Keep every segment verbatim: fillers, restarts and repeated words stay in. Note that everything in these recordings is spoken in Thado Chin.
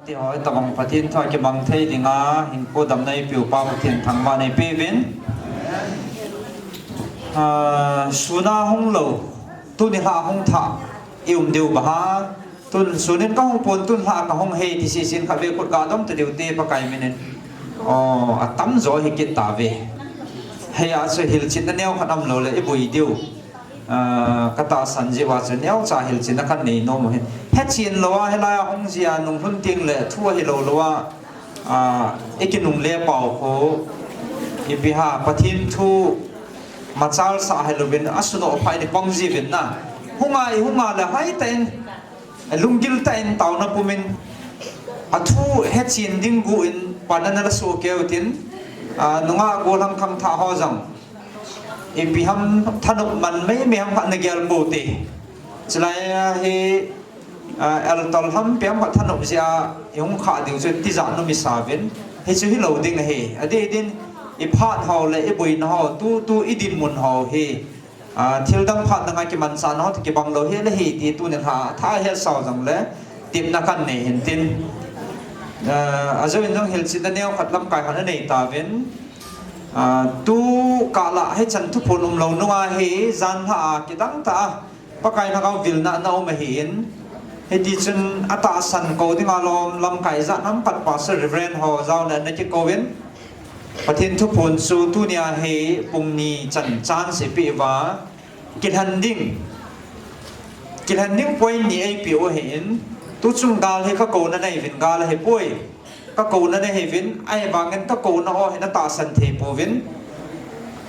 Ti ho, tabang Pathen thu a kimang thei dinga hinkho damna eipeu pa Pathen thangvah in eipeuvin. Ah, sun a hung lou, tuni lha hung thah i um diu ba ha. Tun sun in ka hung pon, tun lha ka hung hi ti sisin kha ve, khut ga dom ta diu te Pakai min in. Oh, atam jo hi kit tave. Hei a chu hilchetna neo khat um lou le i boi diu. Ah, ka tahsan jeh uva chu neocha hilchetna kan nei nom u hin. Hechen lou a hilai a hung jia nung lhun teng le thu ahi lou lou a, ah, i kinungle pau khu ipi ham, Pathen thu machal sah hi louvin, a sunoh pha i pang jiuvin na. Hung a i hung a le hai ta in, lunggil ta in taona pum in, a thu hechen ding gu in pan ana la soh keu tin, ah, nunga gollhang khangthah ho jong ipi ham thanop man mai mai ham khat na gel pou te. Chulai a hi, ah, eltol ham pi ham khat thanop jeh a i hung khah diu chu tijat nom i sa uvin. Hichu hi lou ding ahi. Adeh din i phat ho le i boina ho, tu, tu i dinmun ho hi, ah, thildang phat dang a kimanchah na ho toh kibang lou hi le hi ti tuni lha a tha hetsah u jong le tepna kan nei hin tin. Ah, ajou in jong hilchetna neo khat lamkai khat anei tauvin. Ah, tu kah lah hichan thuphon um lou nung a hi, jan lha a kidang tah a Pakai lhagao vilna ana um ahin, hiti chun atahsan kou dinga lom lamkai jat nam khat Pastor Reverend ho jao le ana kikou in, Pathen thuphon chu tuni a hi pung ni chan chance eipeh uva, kilhen ding, kilhen ding point ni eipeh u ahin, tu chung gal hi ka kouna nahiuvin, gal ahi poi. Ka kouna nahiuvin, ahivangin ka kouna ho hi na tahsan thei pouvin.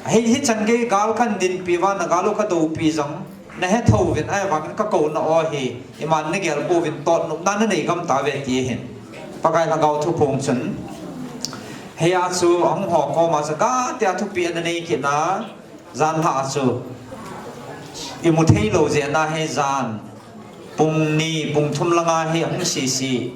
Hi, hichan gei gal kan dinpi uva, na gal u ka doupi jong na he thou uvin, ahivangin ka kouna ho hi iman na gel pouvin, totnopna na nei gam tauve ti ahin. Pakai lhagao thuphon chun. Hia chu ahung ho koma chu ka tia thupeh ana nei kit na, jan lha a chu i mu thei lou jeh a hi jan pung ni, pung thum langa hi ahung sisi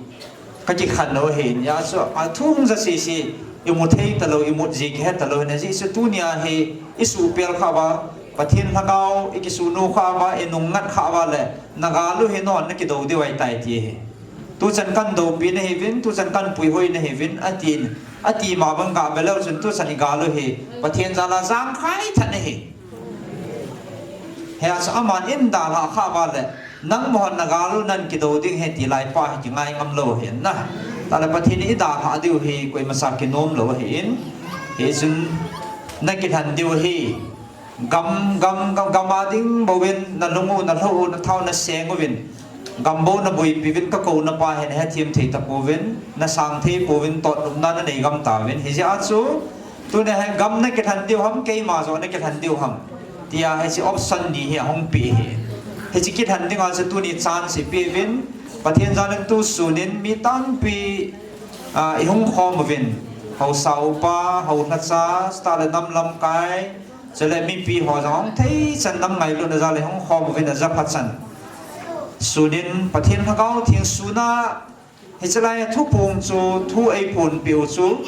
ka kikhen u ahin, hia chu a thu hung ja sisi, i mu thei talou, i mut ji kihe talou ahin, ajeh chu tuni a hi i suhpel khah uva, Pathen lhagao i kisuhnu khah uva, i nung ngat khah uva le, na gal u hi non na kidou diu ahitai ti ahi. Tuchan kan doupi nahiuvin, tuchan kan puihoi nahiuvin, atin, ati ma bang ga ve leu chun tuchan i gal u hi Pathen jal a jang khai tha nahi. Hia chu aman in dalha khah uva le, nangma hon na gal u nan kidou ding ahi ti lai pa hi kingai ngam lou ahin na. Tale Pathen in i dalha diu hi koima cha kinom lou ahin. Hichun na kilhen diu hi gam, gam, gam, gam a ding bouvin, na lung u, na lhou u, na thao u, na seng uvin, gam bou na boipi uvin, ka kouna pa hi na hethem thei tapouvin, na sang thei pouvin, totnopna na nei gam tauvin. Hijeh a chu, tuni a hi gam na kilhen diu ham, keima joh na kilhen diu ham, tia hiche option ni hi ahung peh ahi. Hiche kilhen dinga chu tuni chance eipeh uvin, Pathen jal in tu sun in mi tampi, ah, i hung khom uvin, haosa upa, hao lhacha, chutah le nam lamkai, chule mipi ho jong hung thei chan, nam ngailutna jal in hung khom uvin, aja pha chan. Sun in Pathen lhagao theng sun a, hiche lai a thuphon chu, thu eiphonpeh u chu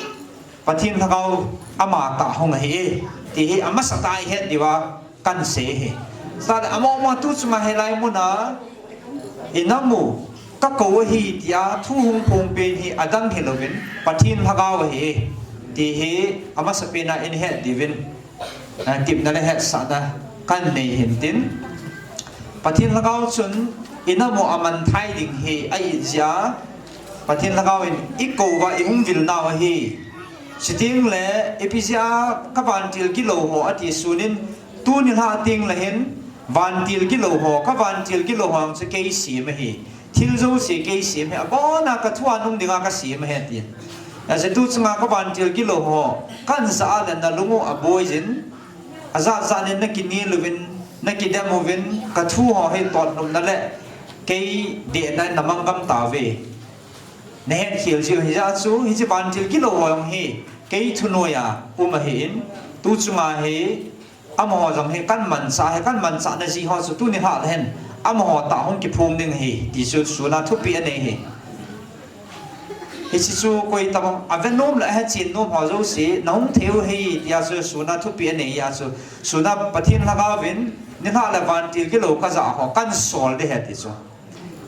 Pathen lhagao amatah hung ahi e, ti hi amasatah a i het diuva kan sei ahi. Chutah le amaho tu chunga hilai mun a i na mu, ka kou ahi tia thu hung phong pen hi adang hilouvin Pathen lhagao ahi e, ti hi amasapen a i het diuvin, ah, tipna le hetsahna kan nei hin tin. Pathen lhagao chun i na mu a manthai ding hi a it jeh a, Pathen lhagao in i kou uva i hung vil nau ahi. Chuteng le ipi jeh a ka vantil gilou ho ati sun in, tuni lha teng le hin vantil gilou ho, ka vantil gilou ho jong chu kei sem ahi. Thil jouse kei sem ahi, abona ka thu a nung dinga ka sem ahi ati. Ajeh chu tu chunga ka vantil gilou ho kan ja a le na lung u aboi jin, ajat jat in na kinel uvin, na kidem uvin, ka thu ho hi totnopna le kei dehna in na mang gam tauve. Na hetkhel jiu hijeh a chu, hiche vantil gilou ho jong hi kei thunoi a um ahin, tu chunga hi amaho jong hi kan manchah ahi, kan manchahna jeh ho chu tuni lha le hin amaho tah hung kiphong ding ahi, ti chu sun a thupeh anei ahi. Hiche chu koi tabang a ve nom le a hechen nom ho jouse na hung thei u ahi, tia chu sun a thupeh anei a chu, sun a Pathen lhagao vin nilhah le vantil gilou ka jah ho kan sol ding ahi ti chu.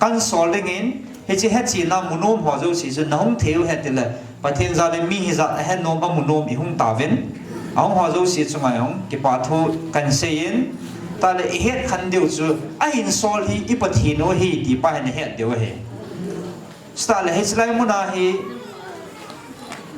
Kan sol dingin, Hiche hetchenna munom ho jouse chu nahung thei u ahi tile, Pathen jal in mi hijat ahet nom amunom ihung tauvin. Ahung ho jouse chunga jong kipa thu kahin seiyin, tale ihet khen diu chu, ahinsol hi i Pathen u ahi ti pa hi nahet diu ahi. Chutale hichelai muna hi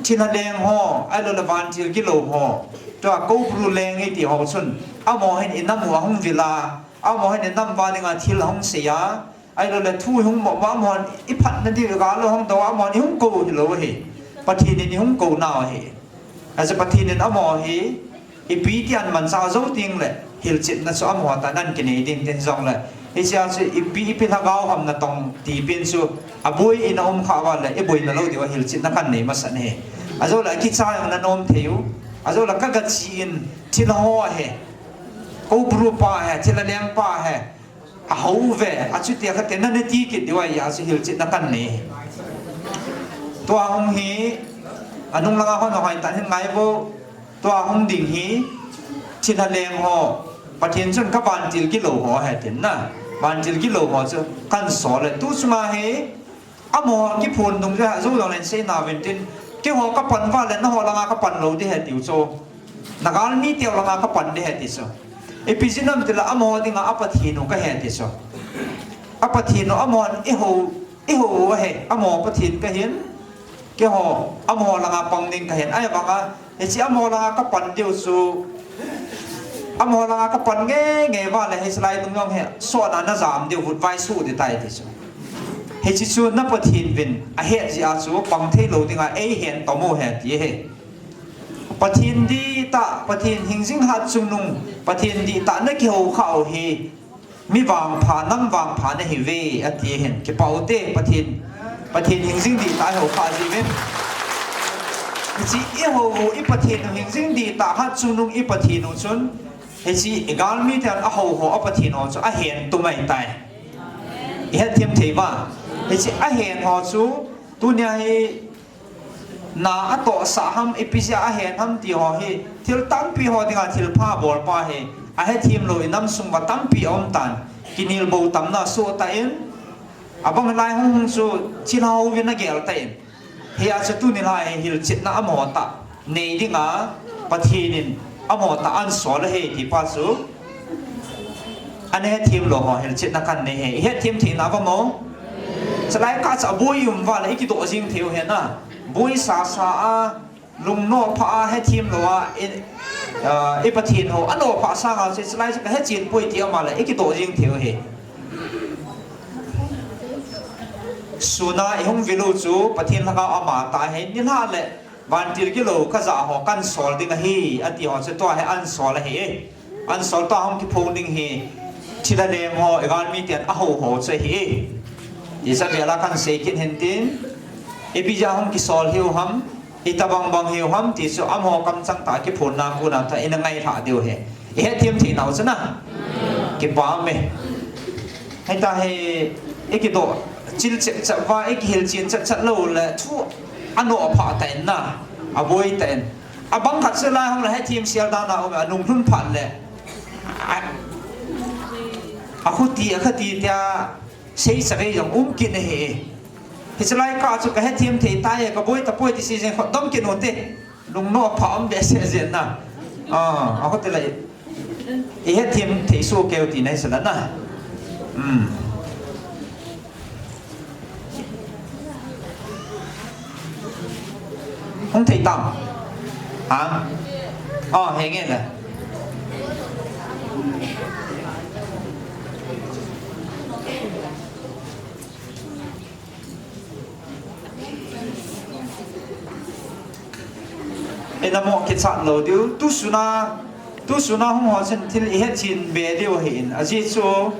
thilha leng ho, ahiloule vantil gilou ho, tua Koubru leng iti ho chun, amaho hin inam u ahung vil a, amaho hin inam uva dinga thil ahung sei a, ahiloule thu ihung mo uva, amahon iphatna diu gal u ahung dou a, amahon ihung kou hilou ahi. Pathen in ihung kou nau ahi. Achu Pathen in amaho hi ipi ti amanchah jou tengle hilchetna chu amaho tah in ahin kinei ding tin jongle, hichea chu ipi ipi lhagao ham natong ti pen chu aboi in aum khah uva le iboina lou diuva hilchetna kahin nei masat ahi. Ajoule akicha jong nanom thei u. Ajoule kagache in thilha ho ahi, Koubru pa ahi, thilha leng pa ahi, ahou uve, achutia khat te nana ti kit diu ahi, achu hilchetna kahin nei. Tua hung hi, anung langa hon hoitah in hin ngai uvo, tua hung ding hi, thilha leng ho, Pathen chun kavantil gilou ho ahi tin na, vantil gilou ho chu kahin sol e. Tu chunga hi, amaho kiphon dungjui a jou jongle hin sei nauvin tin, keiho kapan uva le naho langa kapan lou ding ahi tiu chu. Nagalmi teu langa kapan ding ahi ti chu. Ipi jeh ham itile amaho dinga aPathen u kahi ti chu. APathen u amahon ihou, ihou u ahi, amaho Pathen kahin, keiho amaho langa pang ding kahin. Ahivanga hiche amaho langa kapan diu chu, amaho langa kapan ngeingei uva le hichelai ding jong hi sotna najam diu, vutvai soh ding tai ti chu. Hiche chu naPathen uvin ahet jeh a chu pang theilou dinga eihen tom u ahi ti ahi. Pathen dihtah, Pathen hingjing hatchungnung, Pathen dihtah nakihou khah u hi mi vangpha, nam vangpha nahiuve ati ahin. Kipah u te, Pathen, Pathen hingjing dihtah ihou khah jeh uvin. Hiche ihou u iPathen u hingjing dihtah hatchungnung iPathen u chun, hiche igalmi ten ahou ho aPathen ho chu ahen tum ahitai. Ihet them thei uva. Hiche ahen ho chu tunia hi na atohsah ham, ipi jeh a ahen ham ti ho hi, thil tampi ho dinga thilpha bolpa hi, ahethem lou inam sung uva tampi aum tan, kinelbou tamna soh tan, abang lai hung hung chu thilha houvin agel tan. Hia chu tuni lai hilchetna amaho tah nei dinga Pathen in amaho tah ahin sol ahi ti pa chu ana hethem lou ho hilchetna kahin nei ahi. Ihet them thei nauva mo? Chulai kah chu aboi um uva le ikidoh jing thei u ahi na. Boi sasa a, lungnoh phah a, hethem lou a, i, ah, iPathen ho anoh phah sanga chu chulai chu kahechen poi ti ama le ikidoh jing thei u ahi. Suna ihung vil u chu Pathen lhagao amatah ahi, nilhah le vantil gilou kajah ho kahin sol ding ahi, ati ho chu tua hi ahin sol ahi. Ahin sol tua hung kiphong ding hi thilha leng ho, igalmi ten ahou ho chu ahi. Ti chu avela kahin sei kit hin tin, ipi jeh a hung kisol hiu ham, itobang bang hiu ham ti chu amaho kamchang tah a kiphonna kona tah ina ngailhah diu ahi. Ihet them thei nau chu na. Kipah e. Hita hi ikidoh chil chep chep uva, ikihilchen chet chet lou le thu anoh phah tan na, aboi tan. Abang khat chu lai hung le hethem sel dan a um e, anung lhun phat le, a, akhuti, akhati tia sei chavei jong um kit ahi. Hiche lai kah chu kahethem thei tai, kaboi tapoi ti sei jeng khut dom kit u te. Lungnoh phah um behseh jeng na. Ah, akhuti le ihethem thei soh keu tina hi sela na. Hmm. Hung thei tam? Ha? Oh, henge le. Ina mo kichat lou diu, tu suna, tu suna hung ho chun thil ihetchen be diu ahin. Ajeh chu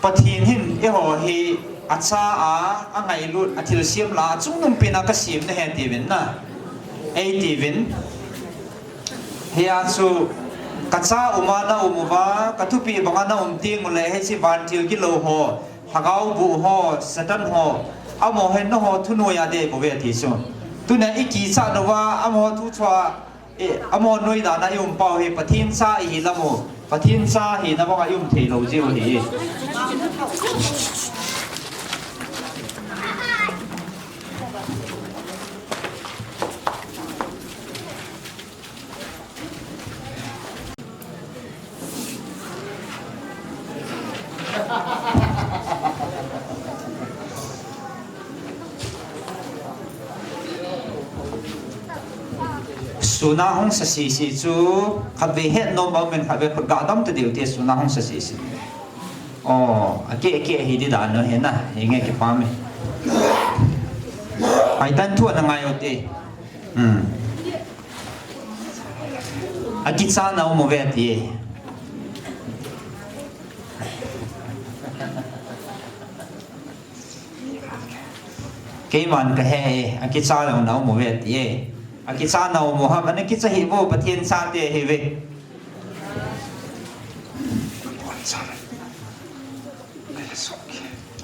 Pathen hin eiho hi acha a, angailut, athilsem lah a, achungnung pen a kasem nahi tiuvin na. Eitiuvin. Hia chu kacha uma naum uva, kathupeh banga naum teng ule, hiche vantil gilou ho, lhagao boh ho, Satan ho, amaho hin nangho thunoi a dei bouve ati chu. Tunia ikichat uva, amaho thu chua, eh, amaho noi dan a ium pau hi, Pathen cha ihi lam u, Pathen cha hina banga ium thei lou jiu ahi. Suna hung sa sisi chu khatvei het nom bang min khatvei khut ga dam ta diu ti suna hung sa sisi. Oh, aki aki hi di dan no he na, hi nge kipah me. Ai tan thu na ngai u te. Hmm. Akicha na um uve ti. Keiman ka he e, akicha na um uve ti e. Akicha na um u ham, ana kicha hi vo, Pathen chate hi ve.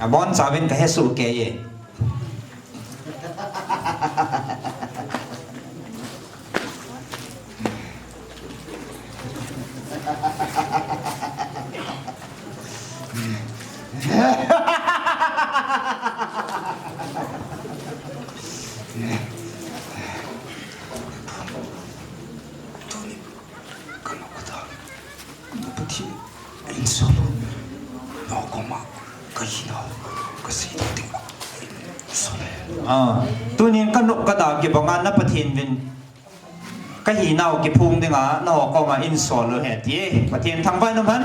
Abon chavin ka he su ke e. Tuni, ka nung ka da, na Pathen in solo, na koma, ka hina, ka sei ding, in solo. Ah, tunin ka nung ka da kibanga na Pathen vin, ka hina u kiphong dinga, na koma in solo he ti e. Pathen thangvah in um hen.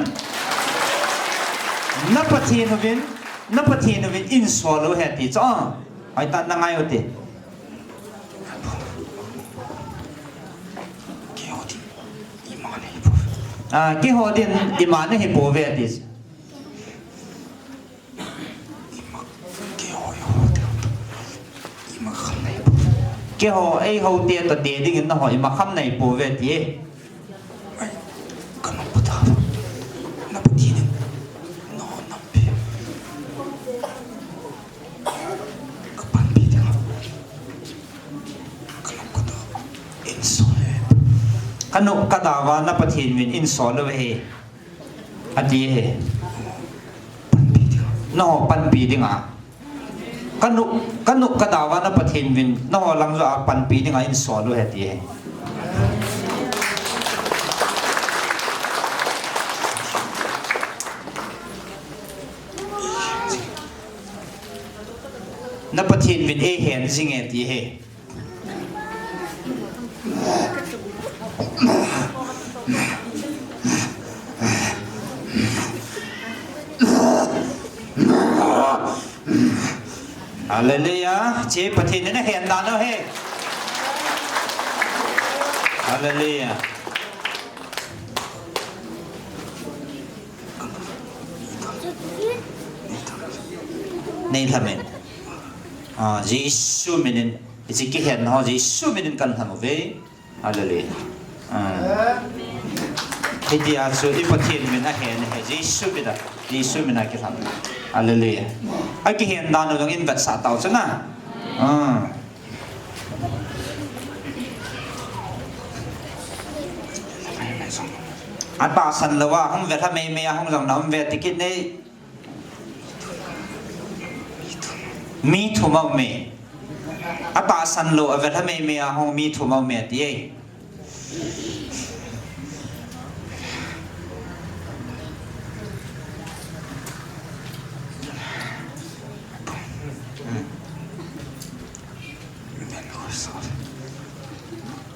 Na Pathen uvin, na Pathen uvin in solo he ti chu. Ah, ai ta na ngai u te. Keiho din ima nahi pouve ati. Keiho eiho te toh te dingin nangho ima kham nahi pouve ati. Ai, ka nung ka da, na Pathen in, na nampi, ka panpi ding, ka nung ka da, in solo. Ka nung ka da uva na Pathen vin in solo he. Ati he. Panpi ding. Nangho panpi dinga. Ka nung, ka nung ka da uva na Pathen vin, nangho lang joh a panpi dinga in solo he ti he. Na Pathen vin eihen jing e ti he. Hallelujah. Che Pathen in ahen dan u he. Hallelujah. Nei lhamin. Ah, Jesu minin. Hiche kihen ho Jesu minin kan lham uve. Hallelujah. Ah. Hitia chu i Pathen min ahen he Jesu mina. Jesu mina kilham. Hallelujah. Akihen dan u dong in vetsah tau chu na. Ah. Atahsan lou a hung ve lha mei mei a hung jong na um ve ti kit nei. Mi thum a um e. Atahsan lou a ve lha mei mei a hung mi thum a um e ti e.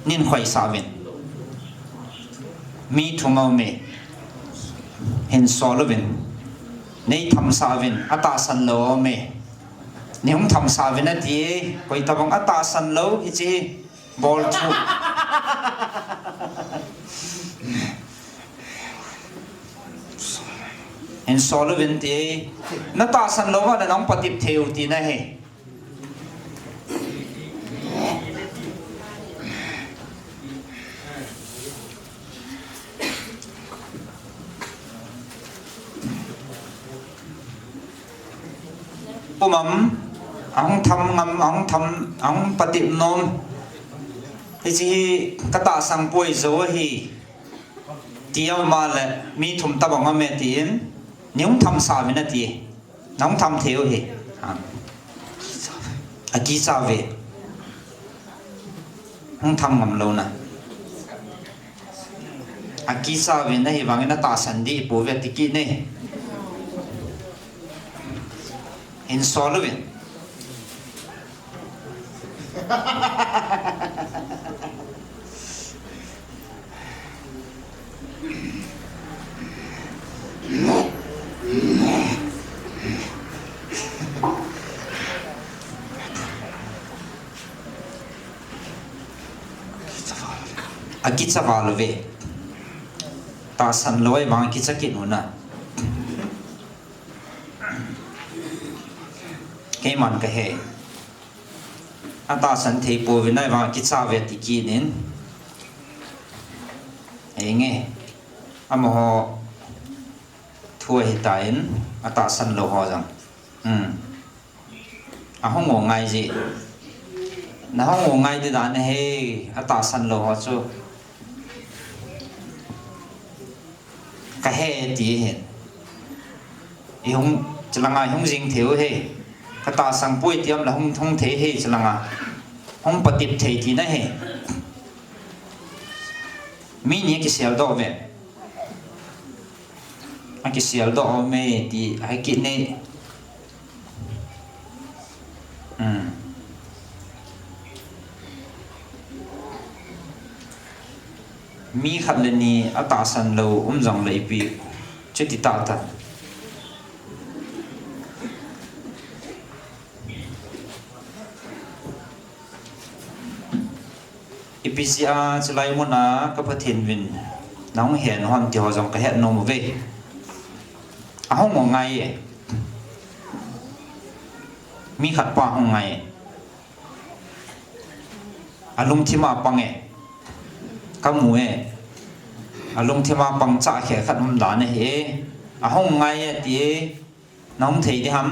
Nei khoisah uvin. Mi thum a um e. Hin sol uvin. Nei thamsah uvin. Atahsan lou a um e. Nei hung thamsah uvin ati e. Koi tabang atahsan lou hiche hi. Bol thu. Hin sol uvin ti e. Na tahsan lou a na nahung patep thei u tina ahi. Pumam, ahung tham ngam, ahung tham, ahung patep nom. Hiche hi katahsan poi jou ahi. Ti a um a le, mi thum tabang a um e tin, nei hung thamsah uvin ati. Nahung tham thei u ahi. Ha. Akicha uve. Hung tham ngam lou na. Akicha uvin ahivangin atahsan dih pouve ti kit nei. Insol uvin. Akicha val uve. Tahsan lou ahivang kicha kit un a. Keiman kahe. Atahsan thei pouvin ahivang kicha uve ti kit in. Henge. Amaho thu ahitan, atahsan lou ho jong. Hmm. Ahung u ngai ji. Nahung u ngai di dan ahi, atahsan lou ho chu. Kahe ti hin. Ihung, chulanga ihung jing thei u hi. Katahsan poi ti umle hung, hung thei hi chulanga. Hung patep thei tina hi. Mi ni kisel doh uve. Akisel doh ume ti, ahi kit ni. Hmm. Mi khat le ni atahsan lou um jongle ipi. Chuti tah tah. Ipi jeh a chulai muna ka Pathen vin nahung hen ham ti ho jong kahet nom uve. Ahung u ngai e. Mi khat pa ahung ngai e. Alungthim a pang e. Kamu e. Alungthim a pang chahkhe khat um dan ahi e. Ahung ngai e ti e. Nahung thei di ham?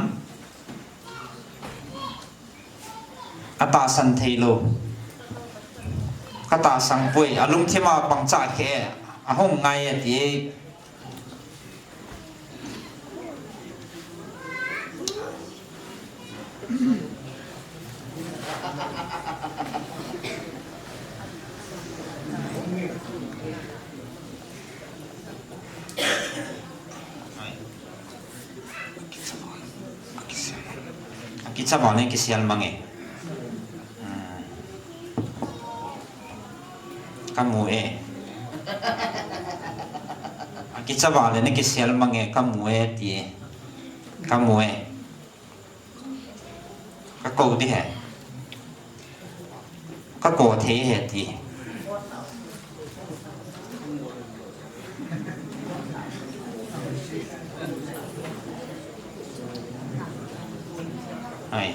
Atahsan thei lou. Katahsan poi, alungthim a pang chahkhe, ahung ngai e ti. Akicha val le kisel mang e. Hmm. Kamu e. Akicha val le kisel mang e, kamu e ti e. Kamu e. Kakou di he. Kakou thei he ti. Ai.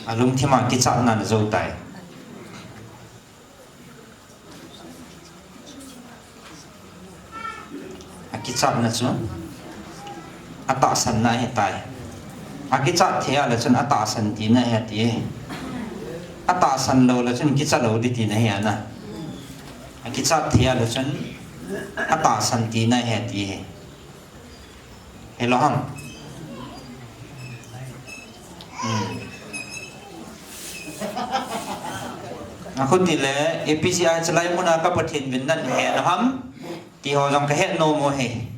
Alungthim a kichatna ana jou tai. Akichatna chu atahsanna ahitai. Akichat thei a le chun atahsan tina ahi ati. Atahsan lou le chun kicha lou di tina ahi ana. Akichat thei a le chun atahsan tina ahi ati. Hello ham. Hmm. Akhuti le, ipi jeh a chulai muna ka Pathen vin nahet ham ti ho jong kahet nom u hi.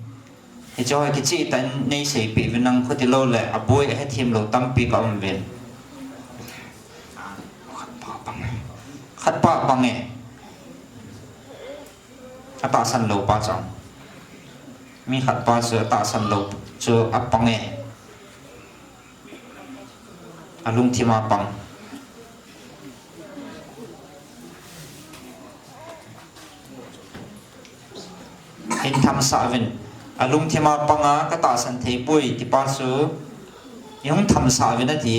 Hiche ho kicheh tah in neiseipeh uvin lang, khuti lou le, aboi ahethem lou tampi ka um uvin. Khat pa pang e. Khat pa pang e. Atahsan lou pa chu. Mi khat pa chu atahsan lou chu apang e. Alungthim a pang. Hin thamsah uvin. Alungthim a pang a katahsan thei poi ti pa chu. Ihung thamsah uvin ati.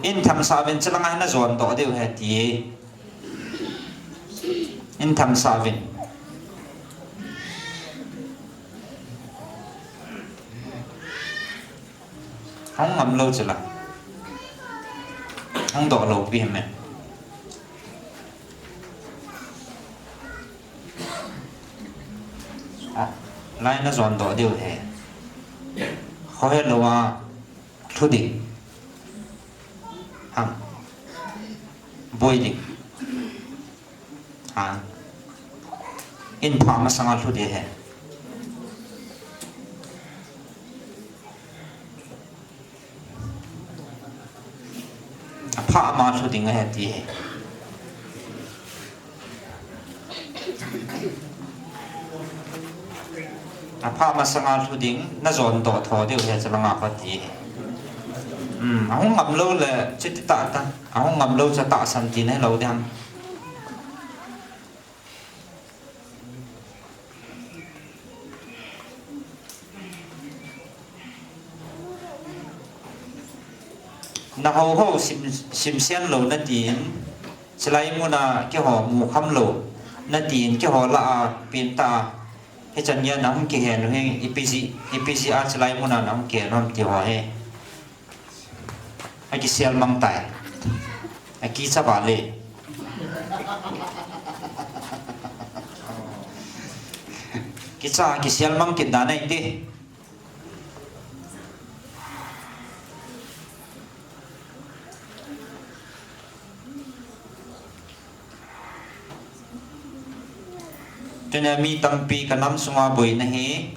Hin thamsah uvin, chulanga hin najon doh diu ahi ati. Hin thamsah uvin. Hung ngam lou chula. Hung doh lou pi him e. Ah, lai najon doh diu ahi. Khohe lou a lhu ding. Ham. Boi ding. Ha. In pha masanga lhu ding ahi. Apha ama lhu ding ahi ti ahi. Apha masanga lhu ding, na jon doh tho diu ahi, chalanga pa ti ahi. Hmm, ahung ngam lou le, chuti tah ta. Ahung ngam lou chu tahsan tina hilou ding ham. Na ho ho sim, simsen lou na tin, chilai muna keiho mu kham lou na tin, keiho lah a pin ta a, hichan geiya na hung kihen u hi, ipi jeh, ipi jeh a chilai muna na hung kihen u ham ti ho hi. Akisel mang tai. Akicha ba le. Kicha, kisel mang kit dan ahi ti. Tunia mi tampi ka nam sunga boina hi.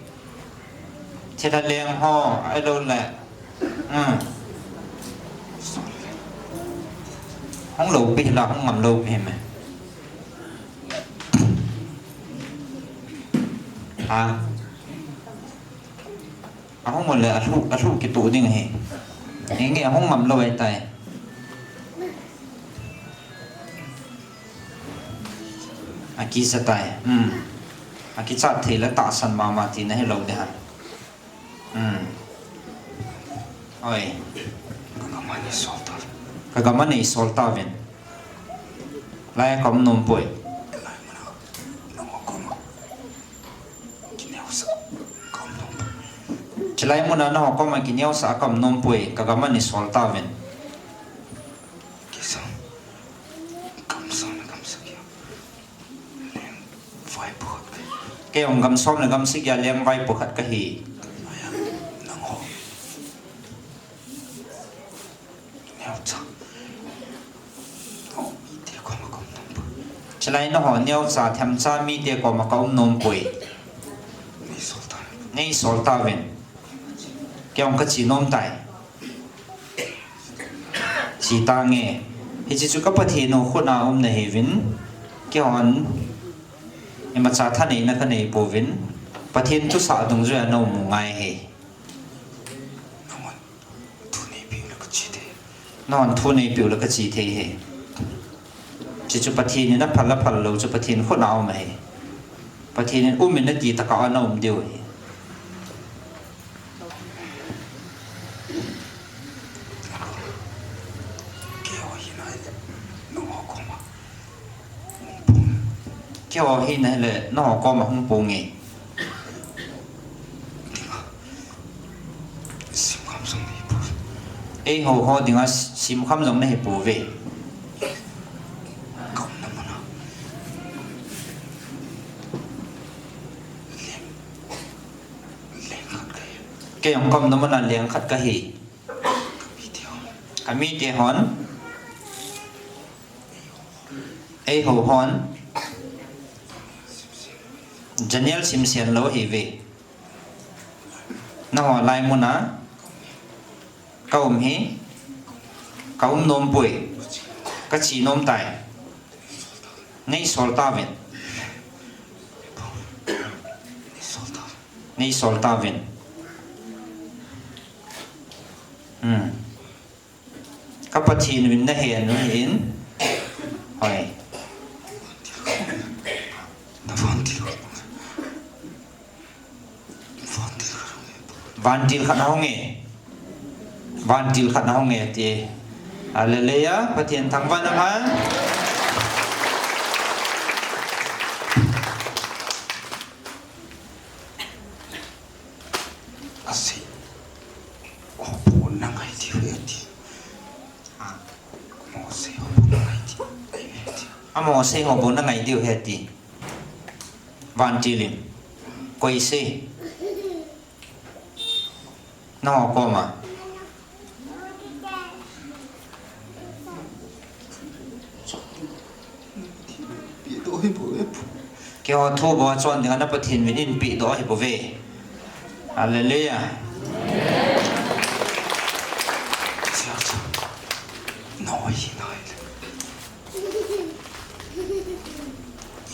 Thilha leng ho, ahilou le. Hmm. Hung lou pi la, hung ngam lou pi me. Ha. Ahung le, alhu, alhu kitoh ding ahi. Nge nge ahung ngam lou ahi tai. Akicha tai. Hmm. Akichat thei le tahsan mama tina hilou ding ham. Hmm. Oi. Ka gam a nei sol tauvin. Ka gam a nei sol tauvin. Lai a ka um nom poi. Lai muna. Nang ho koma. Kineosah, ka um nom poi. Chilai muna nangho koma kineosah a ka um nom poi, ka gam a nei sol tauvin. Kei jong, gam som le gam sagi a lengvai po khat kahi. Kei jong gam som le gam sagi a lengvai po khat kahi. Nangho. Neocha. Oh, mite koma ka um nom poi. Chilai nangho neocha themcha mite koma ka um nom poi. Nei sol ta. Nei sol tauvin. Kei jong ka che nom tai. Che tange. Hiche chu ka Pathen u khut a um nahiuvin. Keihon imacha thaneina ka nei pouvin. Pathen thusah dungjuia na um u ngai ahi. Nangho. Thu neipeh u le ka che thei. Nangho thu neipeh u le ka che thei ahi. Hiche chu Pathen in aphal aphal lou chu Pathen khut a um ahi. Pathen in um in ati tah a na um diu ahi. Keiho hi nahile, nangho koma. Keiho hi nahile, nangho koma hung ponge. Eiho ho dinga simkham jong nahi pouve. Kei jong ka umna muna leng khat kahi. Ka mite hon. Eiho hon. General simsen lou ahiuve. Nangho lai muna. Ka um hi. Ka um nom poi. Ka che nom tai. Nei sol tauvin. Nei sol tauvin. Hmm. Ka Pathen uvin nahen u ahin. Hoi. Vantil khat nahung e. Vantil khat nahung e ti. Hallelujah. Pathen thangvah in umhen. Asei. Houbung nangai diu ahi ati. Ha. Amaho sei houbung nangai diu ahi ati. Amaho sei houbung nangai diu ahi ati. Vantil in. Koi sei. Nangho koma. Keiho thu bou chon dinga na Pathen min in pehdoh ahi bouve. Hallelujah. Chia cha. Nangho hi nai le.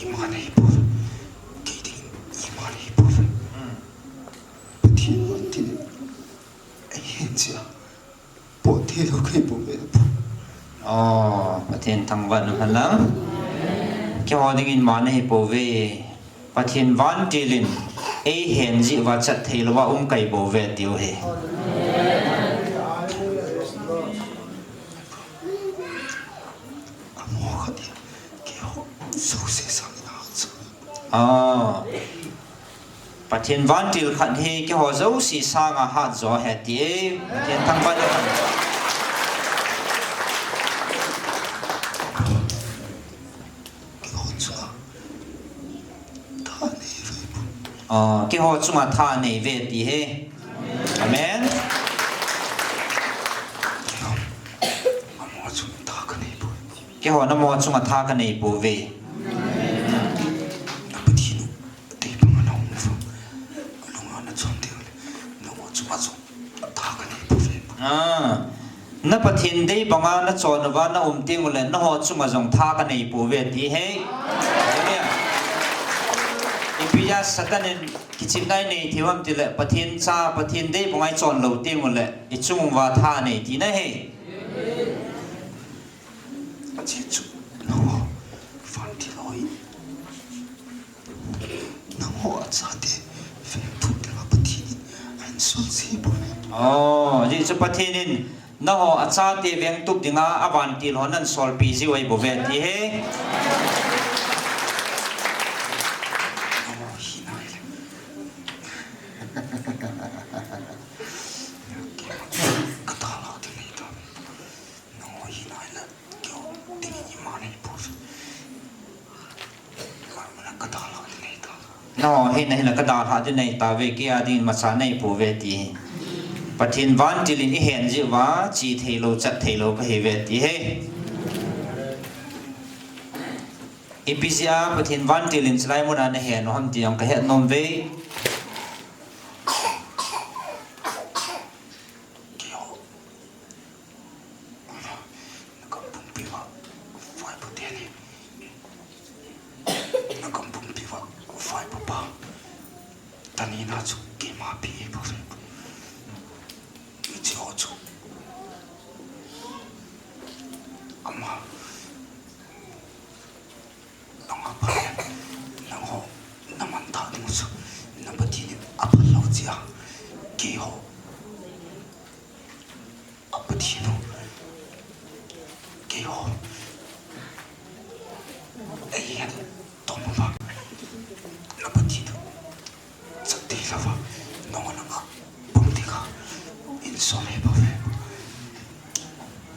Ima nei bouve. Kei ding ima nei bouve. Pathen vantil in eihen jeh a. Poh thei lou kahi bouve. Oh, Pathen thangvah in umhen lang. Keiho dingin ima nahi bouve. Pathen vantil in eihen jeh uva chat thei louva um kahi bouve tiu hi. Amo khat hi keiho jouse sangin ahahsa. Ah. Pathen vantil khat hi keiho jouse sanga hatjo ahi ti e. Pathen thangvah in. Keiho chunga tha nei ve. Oh, keiho chunga tha nei ve ti hi. Amen. Keiho namo chunga tha kanei pouve. Pathen u, tei banga na um le vang. Alunga na chon teng le, nangho chunga jong tha kanei pouve. Ah, na Pathen dei banga na chon uva na um teng ule, nangho chunga jong tha kanei pouve ti hi. Hallelujah. Ipi jeh a Satan in kichepna inei thei u ham tile, Pathen cha, Pathen dei banga ichon lou teng ule, ichung uva tha nei tina hi. Ajeh chu, nangho vantil ho hi, nangho achate vengthup dinga Pathen in ahin sol ji bouve. Oh, ajeh chu Pathen in nangho achate vengtup dinga avantil ho nahin solpeh jiu ahi bouve ti hi. Nangho hi nai le. Ka dalhah ding nei tauve. Nangho hi nai le, keiho dingin ima nei pouve. Ka dalhah ding nei tauve. Nangho hi nai le ka dalhah ding nei tauve, kei a dingin imacha nei pouve ti. Pathen vantil in eihen jeh uva, che thei lou, chat thei lou kahi ve ti hi. Ipi jeh a Pathen vantil in chulai muna nahen u ham ti jong kahet nom ve. Keiho, na gam pumpi uva vaipo teni, na gam pumpi uva vaipo pa, tani na chu keima pi e bouve. Hiche ho chu ama Nang a pha, nangho, na man tah ding u chu, na Pathen in aphal lou jeh a, keiho, a Pathen u, keiho, eihen tom uva, na Pathen u, Chate lava, nong langa pum tika, insung he bove.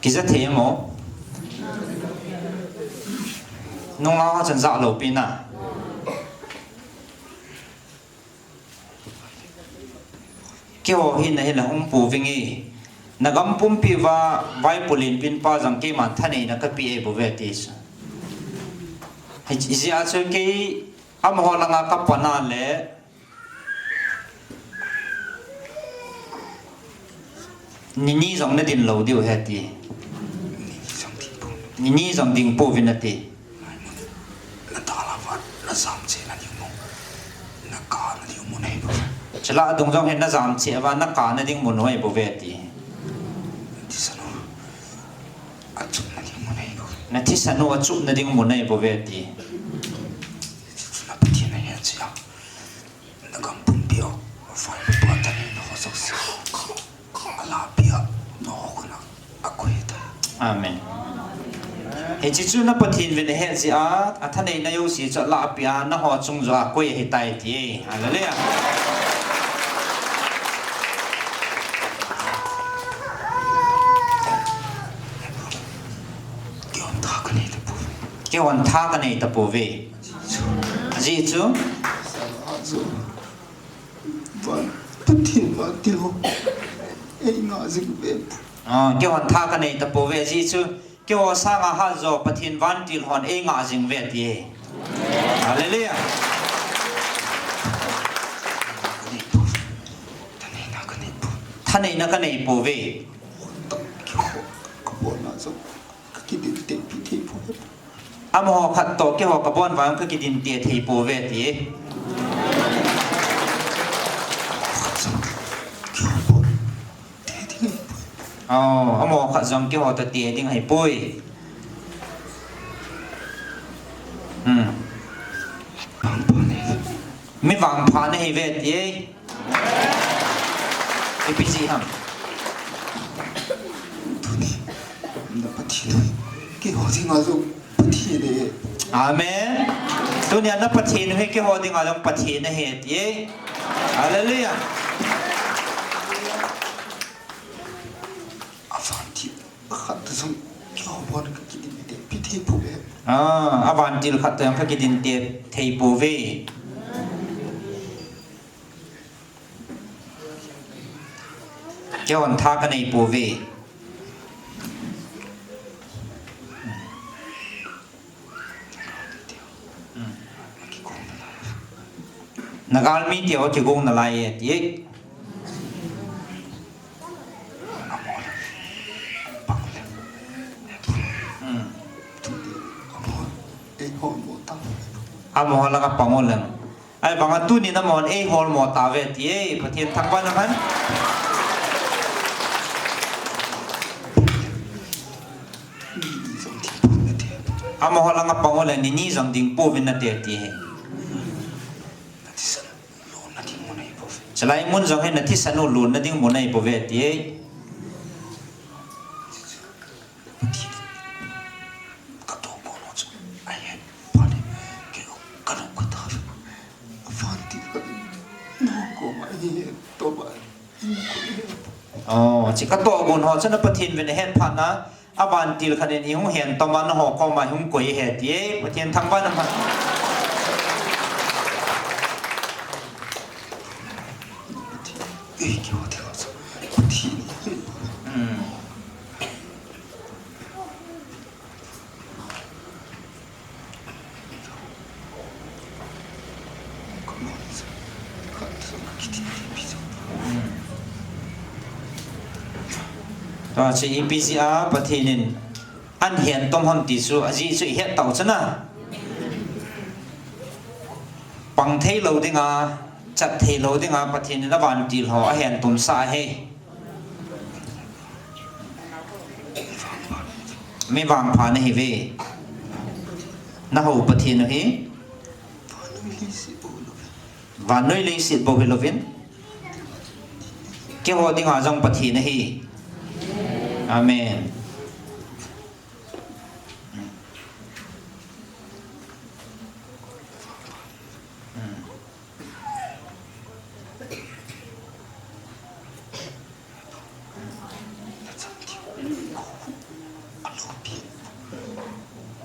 Kija thei mo? Nung langa chan ja lo pi na. Keiho hi na hi la hung pu vingi. Na gam pumpi uva vai pulin pin pa jang keiman thanei na kapi e bove ti sa. Hi, hi a chu kei amaho langa kapan a le. Nini jong na din lo diu he ti. Nini jong ding pouvin ati. Na tala va, na jam che na ding mo. Na ka na ding mo nei bove. Chula dung jong he na jam che va, na ka na ding mo noi bove ti. Thisan u achup na ding mo nei bove. Na thisan u achup na ding mo nei bove ti. Na Pathen a he che a. Na gam pumpi u, vai pa thanei na ho jouse. Alahpi a, na ho kona akoi tai. Amen. Hiche chu na Pathen vin ahe jeh a, athanei na jouse chu alahpi a, na ho chung joh a akoi ahitai ti. Hallelujah. Keihon tha kanei tapouve. Keihon tha kanei tapouve. Ajeh chu. Van, Pathen vantil ho. Ei ngah jing uve. Ah, keihon tha kanei tapouve. Ajeh chu. Keiho sanga hat jo Pathen vantil hon ei ngah jing uve ti. Hallelujah. Thaneina kanei pouve. Amaho khat toh keiho kabon vang kakidinte thei pouve ti. Oh, amaho khat jong keiho toh te ding ahipoi. Hmm. Mi vangpha nahiuve ti. Ipi jeh ham? Tuni, na Pathen u hi keiho dinga jong Pathen ahi. Amen. Tunia na Pathen u hi keiho dinga jong Pathen ahi ti. Hallelujah. Avantil khat toh jong keiho bon kakidinte pi thei pouve. Ah, avantil khat toh jong kakidinte thei pouve. Keihon tha kanei pouve. Na galmi teho kigong nalai e ti. Hmm. Amaho langa pang uleng. Ahivanga tunin amahon eihol mo tauve ti e, Pathen thangvah in um hen. Amaho langa pang uleng nini jong ding pouvin nate ti e. Chalai mun jong hi nathisan u lonna ding mun ahipouve ti e. Oh, hiche katoh gon ho chu na Pathen vin ahet phat na, avantil khat in eihung hen toma naho koma eihung koi ahi ti e, Pathen thangvah in um hen. Hmm. Tua chu ipi jeh a Pathen in ahin hen tom ham ti chu, ajeh chu ihet tau chu na. Pang thei lou dinga, chat thei lou dinga Pathen in avantil ho ahin tomsah ahi. Mi vangpha nahiuve. Nahou Pathen u hi vannoi leiset bou hilouvin, keiho dinga jong Pathen ahi. Amen.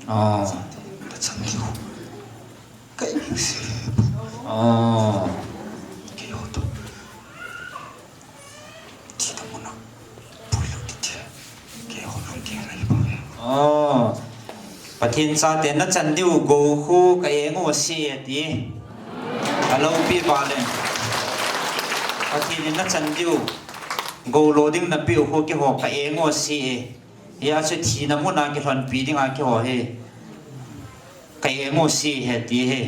Oh. Oh. Oh. Pathen chate nachan diu gou khu ka eng u ase ati. Aloupi vale. Pathen in nachan diu gou lo ding napeh u khu keiho ka eng u ase. Hia chu thina muna kilhonpi dinga keiho hi ka eng u ase he ti he.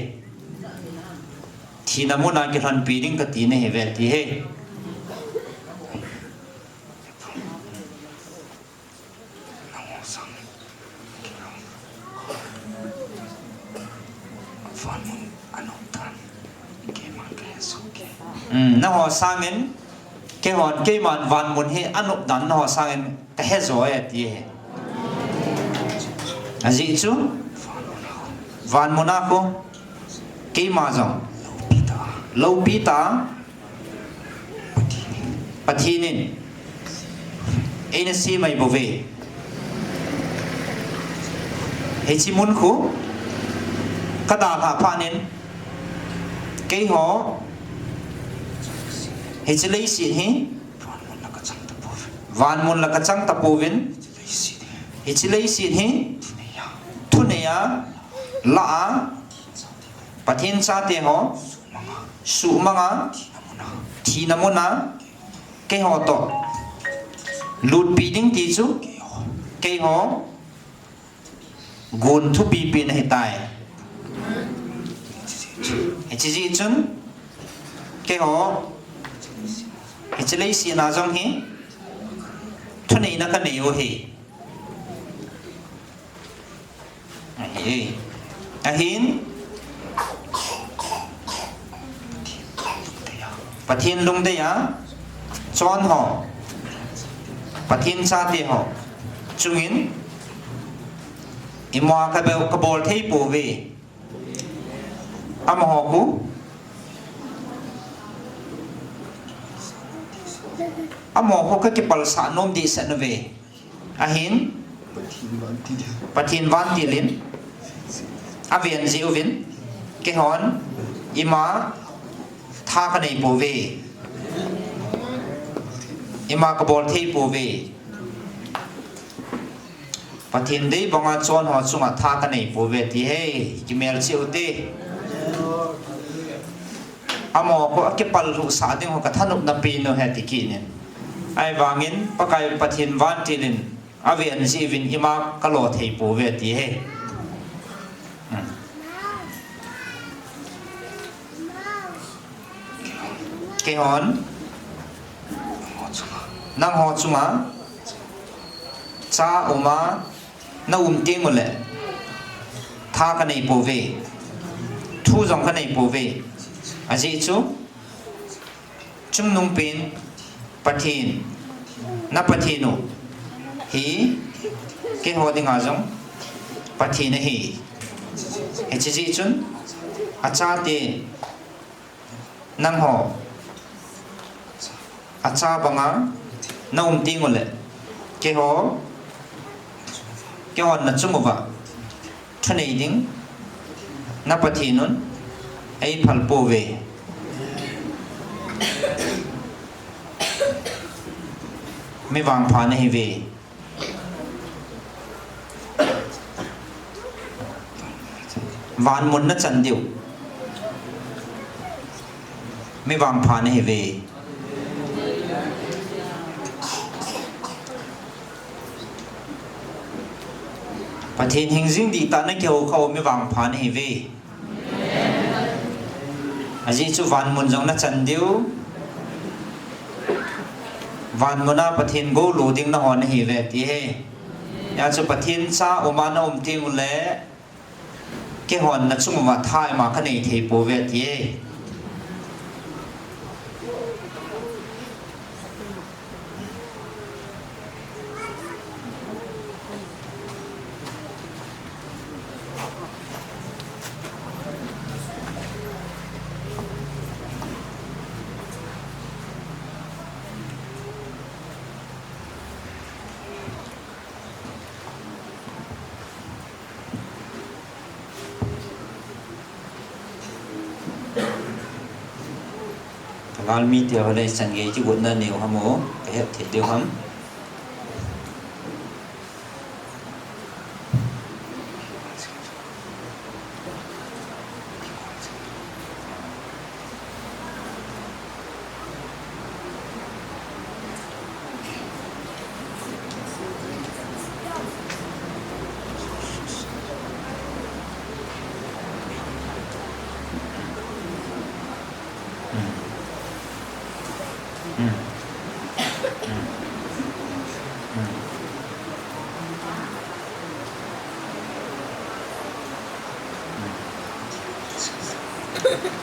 Thina muna kilhonpi ding kati nahiuve ti he. Hmm, nangho sangin, keihon, keiman vanmun hi anop dan nangho sangin kahe jo e ti he. Ajeh chu, vanmun a khu, keima jong, loupi tah. Pathen in eina sem ahi bouve. Hiche mun khu kadalhah phat in keiho hiche leiset hi vanmun la kachang tapouvin, hiche leiset hi thunei a, la a, Pathen chate ho, suhmanga, thina muna, keiho toh lutpi ding ti chu, keiho gon thupipen ahitai. Hiche jeh chun, keiho, hiche leiset a jong hi, thuneina kanei u ahi. Ahi. Ahin, Pathen lungdei a, chon ho, Pathen chate ho chungin, ima kabol, kabol thei pouve. Amaho khu, amaho khu kakipalsah nom dehset nauve. Ahin, Pathen vantil in aven jeh uvin, keihon ima tha kanei pouve. Ima kabol thei pouve. Pathen dei banga chon ho chunga tha kanei pouve ti ahi, kimelchih ute. Amaho khu akipal lhuhsah ding ho kathanopna pen u ahi ti kit in. Ahivangin Pakai Pathen vantil in aven jeh uvin ima kalo thei pouve ti ahi. Hmm. Keihon, nangho chunga, cha uma, naum teng uleh, tha kanei pouve, thu jong kanei pouve, ajeh chu, chungnungpen, Pathen, na Pathen u hi, keiho dinga jong, Pathen ahi. Hiche jeh chun, achate, nangho, acha banga, naum teng uleh, keiho, keihon nachung uva, thunei ding, na Pathen un, eiphal pouve. Mi vangpha nahiuve. Vanmun nachan diu. Mi vangpha nahiuve. Pathen hingjing dihtah a nakihoukhah u mi vangpha nahiuve. Ajeh chu vanmun jong nachan diu. Vanmun a Pathen gou lo ding naho nahiuve ti ahi. Hijeh chun Pathen cha uma naum teng uleh, keihon nachung uva tha ima kanei thei pouve ti ahi. Ka galmi teho le chan gei kigotna neiu ham o, kahet thei diu ham.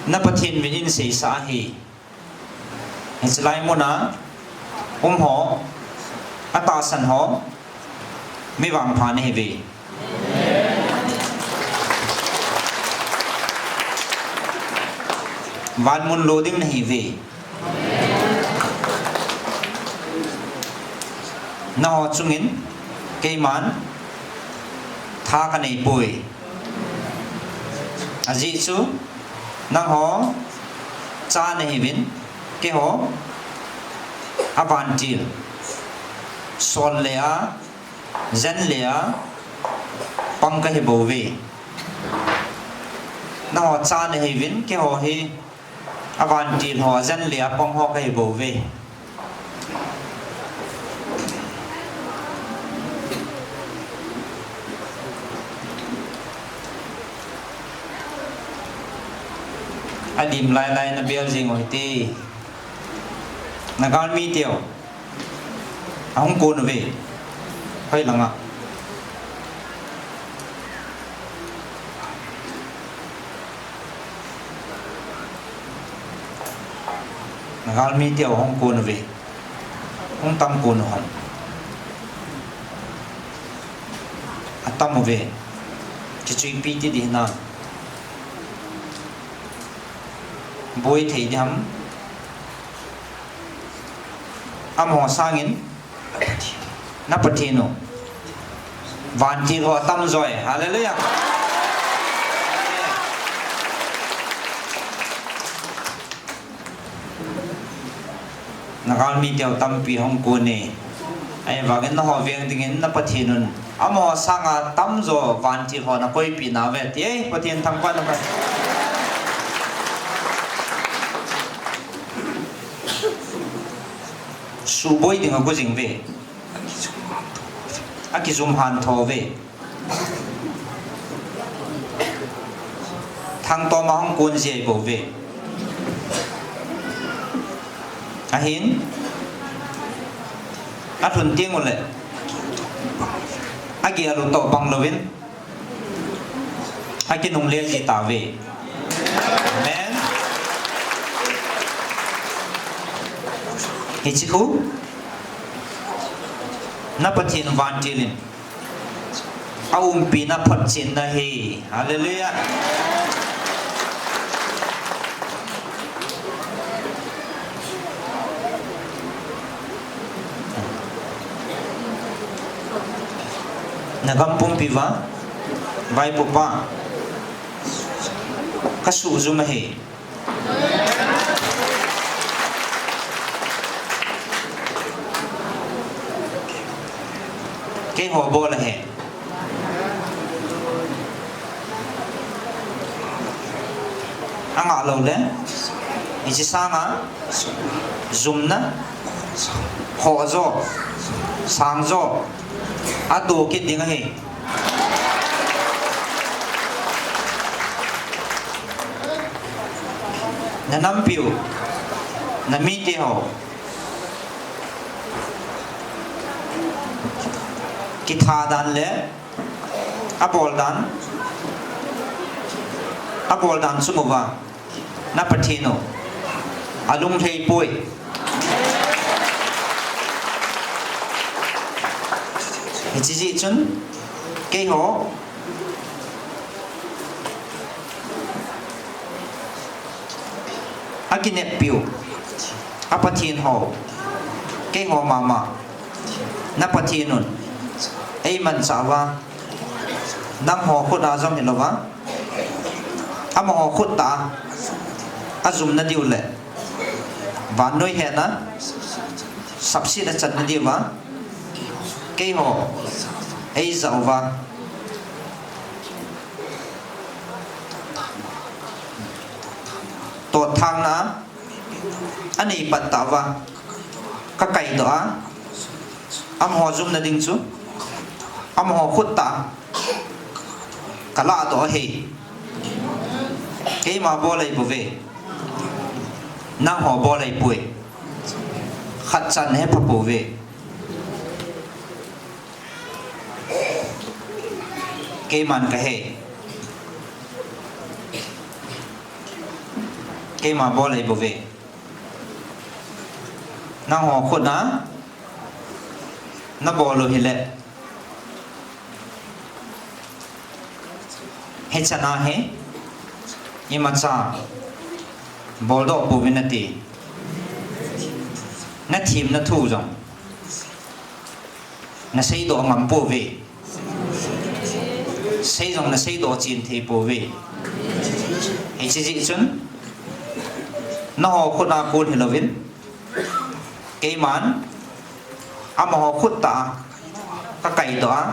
Na Pathen min in seisah ahi. Hiche lai muna um ho, atahsan ho, mi vangpha nahiuve. Vanmun lo ding nahiuve. Nangho chungin keiman tha kanei poi. Ajeh chu nangho cha nahiuvin, keiho avantil, sol le a, jen le a pang kahi bouve. Nangho cha nahiuvin, keiho hi avantil ho, ajen le apang ho kahi bouve. Alim lailai nabel jing u hite. Nagalmi teu. Ahung kon uve. Hoilanga. Nagalmi teu ahung kon uve. Hung tam kon u ham. Atam uve. Kichuipi ti ding hinam. Boi thei ding ham. Amaho sangin na Pathen u. Vantil ho atam joi. Hallelujah. Nagalmi teu tampi hung kon e. Ahivangin nangho veng dingin na Pathen un amaho sanga tamjo vantil ho nakoipeh nauve ti e, Pathen thangvah in um hen. Suboi ding ago jing uve. Akijum hantho uve. Thangtom a hung kon jia bouve. Ahin, alhun teng uleh agel u toh bang louvin akinungle ji tauve. Amen. Hiche khu na Pathen vantil in aumpina photchenna ahi. Hallelujah. Nagam pumpi uva vaipopa kasuhjum ahi. Keiho bol ahi. Angah lou le, hiche sanga jumna, khoh jo, sang jo, atoh kit ding ahi. Nanampiu, namite ho kitha dan le abol dan, abol dan sung uva na Pathen u alung lhei poi. Hiche jeh chun keiho akineppiu a Pathen ho, keiho mama na Pathen un eimanchah uva, nangho khut a jong hilouva, amaho khut tah a ajumna diu le vannoi hetna, sapsetna channa diuva keiho eijah uva, totthangna anei pat tah uva kakaidoh a, amaho jumna ding chu amaho khut tah a kalahdoh ahi. Keima bol ahibouve. Nangho bol ahipoi. Khatchan hepha pouve. Keiman kahe. Keima bol ahibouve. Nangho khut a nabol u hile, hichan a hi imacha boldoh pouvin nati. Nathemna thu jong naseidoh ngam pouve. Sei jong naseidoh chen thei pouve. Hiche jeh chun nangho khut a kon hilouvin, keiman amaho khut tah a kakaidoh a,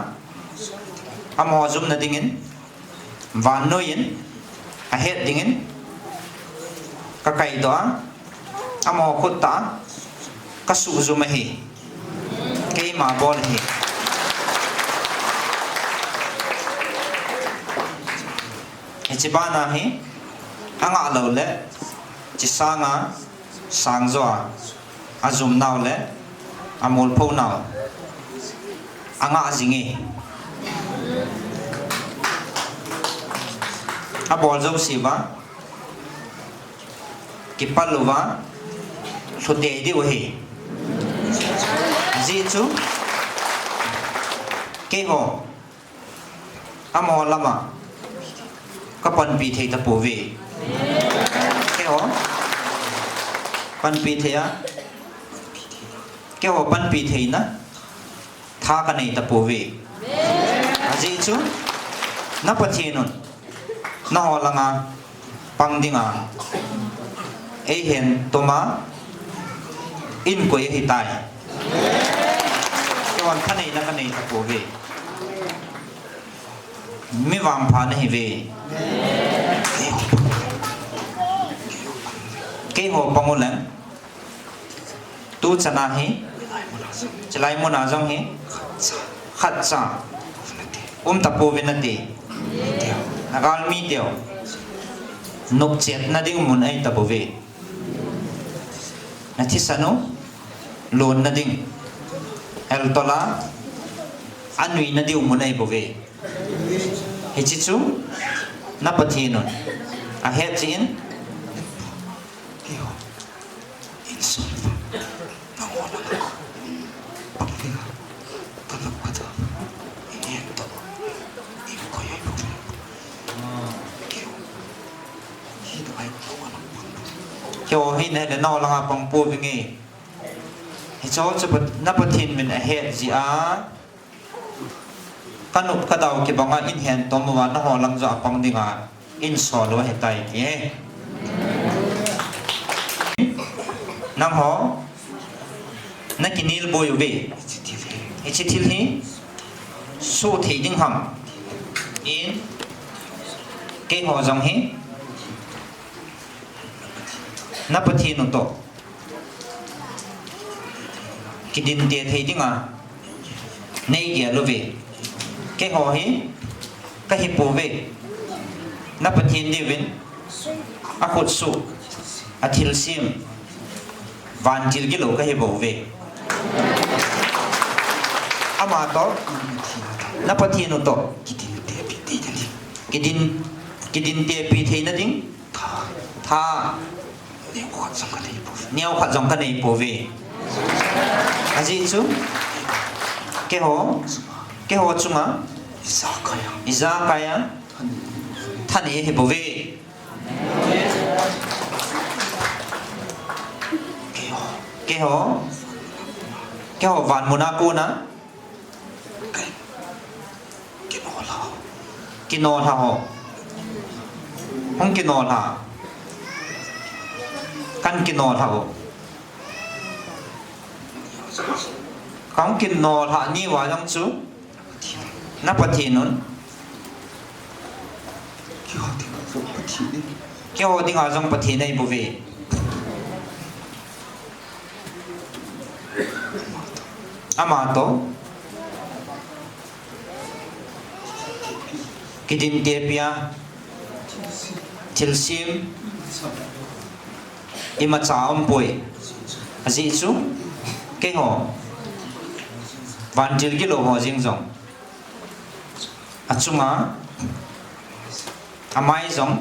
amaho jumna dingin vannoi in Ahet dingin kakaidoh a, amaho khut tah a kasuhjum ahi. Keima bol ahi. Hiche bana hi angah lou le, hiche sanga sangjo a ajum nau le amolpho nau angah jing e. Abol jouse uva kipal uva lhute diu ahi. Ajeh chu keiho amaho lama kapanpi thei tapouve. Keiho panpi thei a, keiho panpi theina tha kanei tapouve. Ajeh chu na Pathen un nangho langa pang dinga eihen toma eihin koi ahitai. Keihon thaneina kanei tapouve. Mi vangpha nahiuve. Keiho pang uleng, tuchan a hi, chulai muna jong hi khatcha um tapouvin nate. Nagalmi teu nopchetna ding mun ahi tapouve. Nathisan u lonna ding, eltola anuina diu mun ahibouve. Hiche chu na Pathen un ahet jeh in, keiho hi nahile nangho langa pang pouvinge. Hicheho chu Pat-, na Pathen min ahet jeh a, kanop kadau kibanga eihin tom uva nangho lang joh a pang dinga eihin sol u ahitai ti. Nangho nakinel boi uve. Hiche thil hi suhthei ding ham tin, keiho jong hi na Pathen u toh kidinte thei dinga neigel uve. Keiho hi kahipouve. Na Pathen diuvin akhutsuh, athilsem, vantil gilou kahibouve. Amatoh, na Pathen u toh kidin, kidintepi theina ding tha neokhat jong kaneipouve. Ajeh chu keiho, keiho chunga ijakai a thanei ahibouve. Keiho, keiho van muna kona kinolha ho. Hung kinolha. Kan kinolha ho. Kahung kinolha ni uva jong chu na Pathen un keiho dinga jong Pathen ahibouve. Amatoh kidintepi a, thilsem imacha aumpoi. Ajeh chu keiho vantil gilou ho jeng jong, achunga amai jong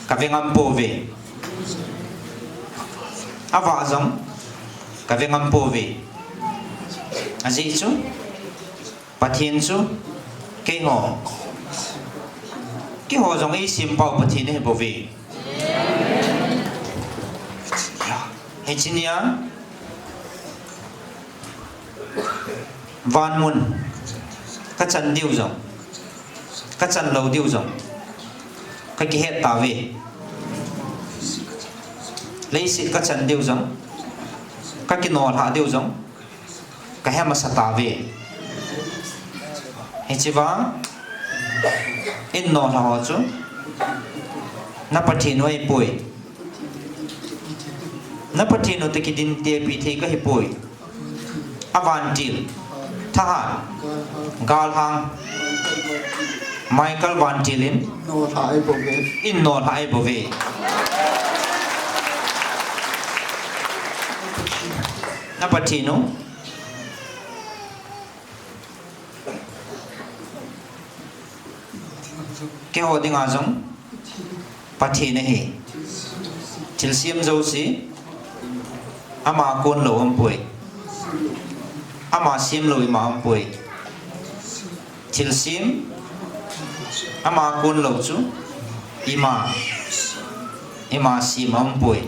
kave ngam pouve. Avah jong kave ngam pouve. Ajeh chu Pathen chu keiho, keiho jong eisempau Pathen ahibouve. Hiche nia van mun kachan diu jong, kachan lou diu jong kakihet tauve. Leiset kachan diu jong, kakinolha diu jong kahe masa tauve. Hiche vang in nolha ho chu Na Pathen u ahipoi. Na Pathen u toh kidin tepi thei kahipoi. Avantil. Thahat. Galhang. Michael Vantil in. Nolha ahibouve. In nolha ahibouve. Na Pathen u. Keiho dinga jong Pathen ahi. Thilsem jouse ama kon lou umpoi. Ama sem lou ima umpoi. Thilsem ama kon lou chu ima, ima sem umpoi.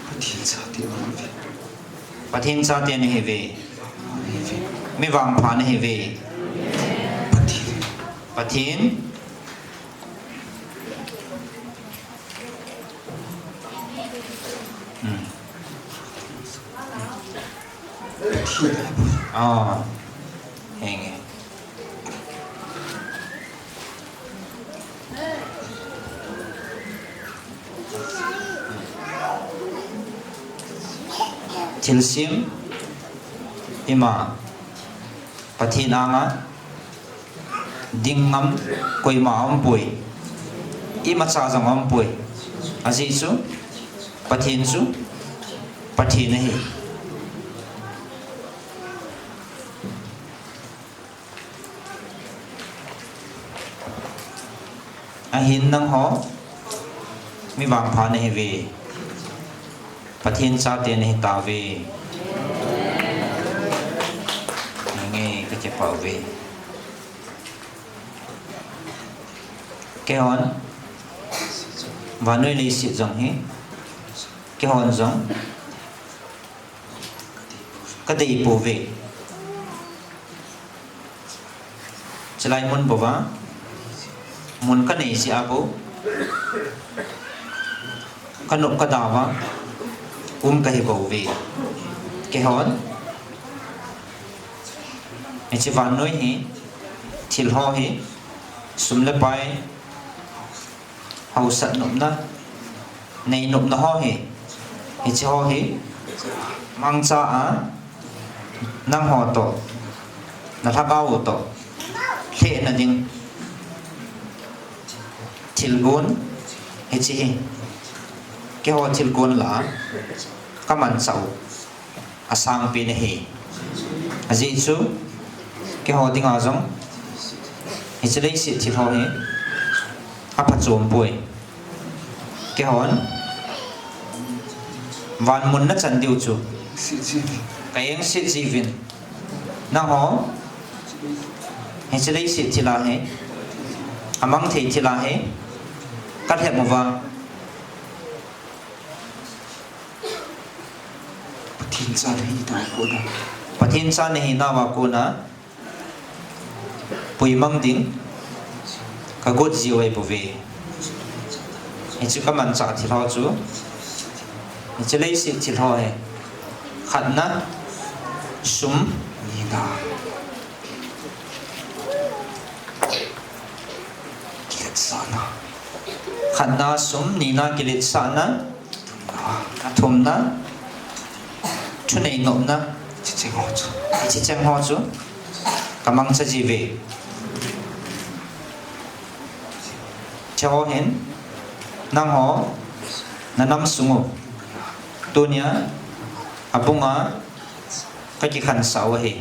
Pathen chate nahiuve. Pathen chate nahiuve. Mi vangpha nahiuve. Pathen. Pathen. Hmm. Pathen. Ah. Henge. Thilsem ima Pathen anga ding ngam koima umpoi. Imacha jong umpoi. Ajeh chu Pathen chu Pathen ahi. Ahin nangho mi vangpha nahiuve. Pathen chate nahitauve. Nge kakipah uve. Keihon vannoi leiset jong hi, keihon jong kadei pouve. Chulai mun bouva mun kanei jeh a bou kanop kadau va um kahi bouve. Keihon hiche vannoi hi, thil ho hi, sum le pai, hausat nopna, nei nopna ho hi, hiche ho hi mangcha a, nangho toh, na lhagao u toh lhehna ding thilgon hiche hi, keiho thilgon lah a kamanchah u asangpen ahi. Ajeh chu keiho dinga jong hiche leiset thil ho hi aphachom poi. Keihon van mun nachan diu chu kaengset jiuvin, nangho hiche leiset thil a hi, amang thei thil a hi kalhem uva, Pathen cha nahinauva kona, Pathen cha nahinauva kona puimang ding kagot jiu ahibouve. Hiche kamanchah thil ho chu, hiche leiset thil ho hi, khatna, sum, nina, kiletsahna. Khatna, sum, nina, kiletsahna, thumna, thunei nopna, hiche cheng ho chu, hiche cheng ho chu kamangcha jiuve. Hiche ho hin nangho nanam sung u tunia abunga kakikhansah u ahi.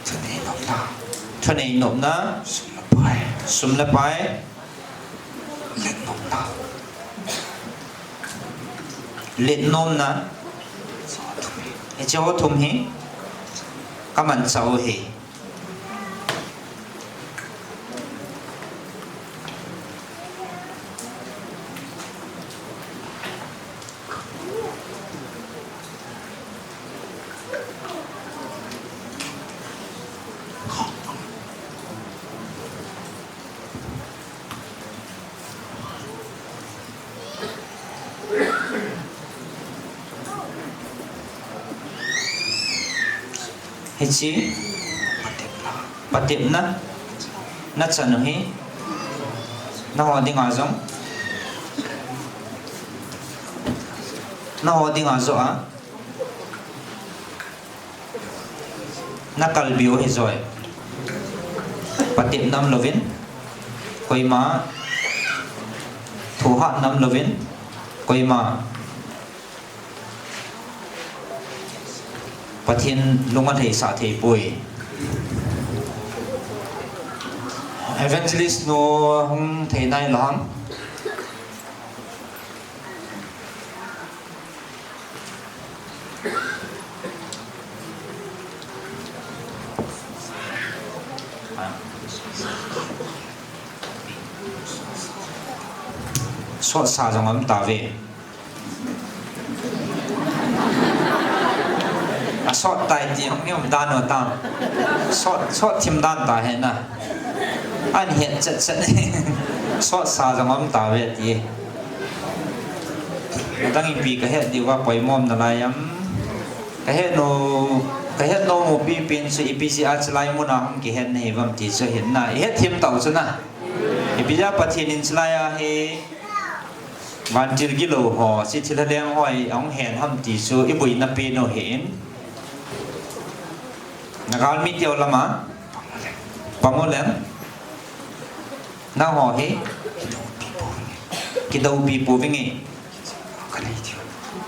Thunei nopna. Thunei nopna. Sum le pai. Sum le pai. Let nopna. Let nopna. Hiche ho thum hi kamanchah u ahi. Hiche patepna nachan u hi, naho dinga jong, naho dinga joh a nakalbi u hi joi. Patepna umlouvin, koima thuhatna umlouvin, koima Pathen lung alheisah thei poi. Evangelist nu hung thei nailou ham? Sotsa jong um tauve. Asot tai ti hung um dan u tam. Sot, sot thim dan tahi na. Ahin het chet chet. Sotsa jong um tauve ti. Adang ipi kahet diu va poimo um nalai am. Kahet nom, kahet nom u pipen chu ipi jeh a chulai muna hung kihet nahi uvam ti chu hin na. Ihet thim tau chu na. Ipi jeh a Pathen in chulai a hi vantil gilou ho, hiche thilha leng ho hi ahung hen ham ti chu iboina pen u ahin. Nagalmi teu lama pang u leng. Nangho hi kidoupi pouvinge.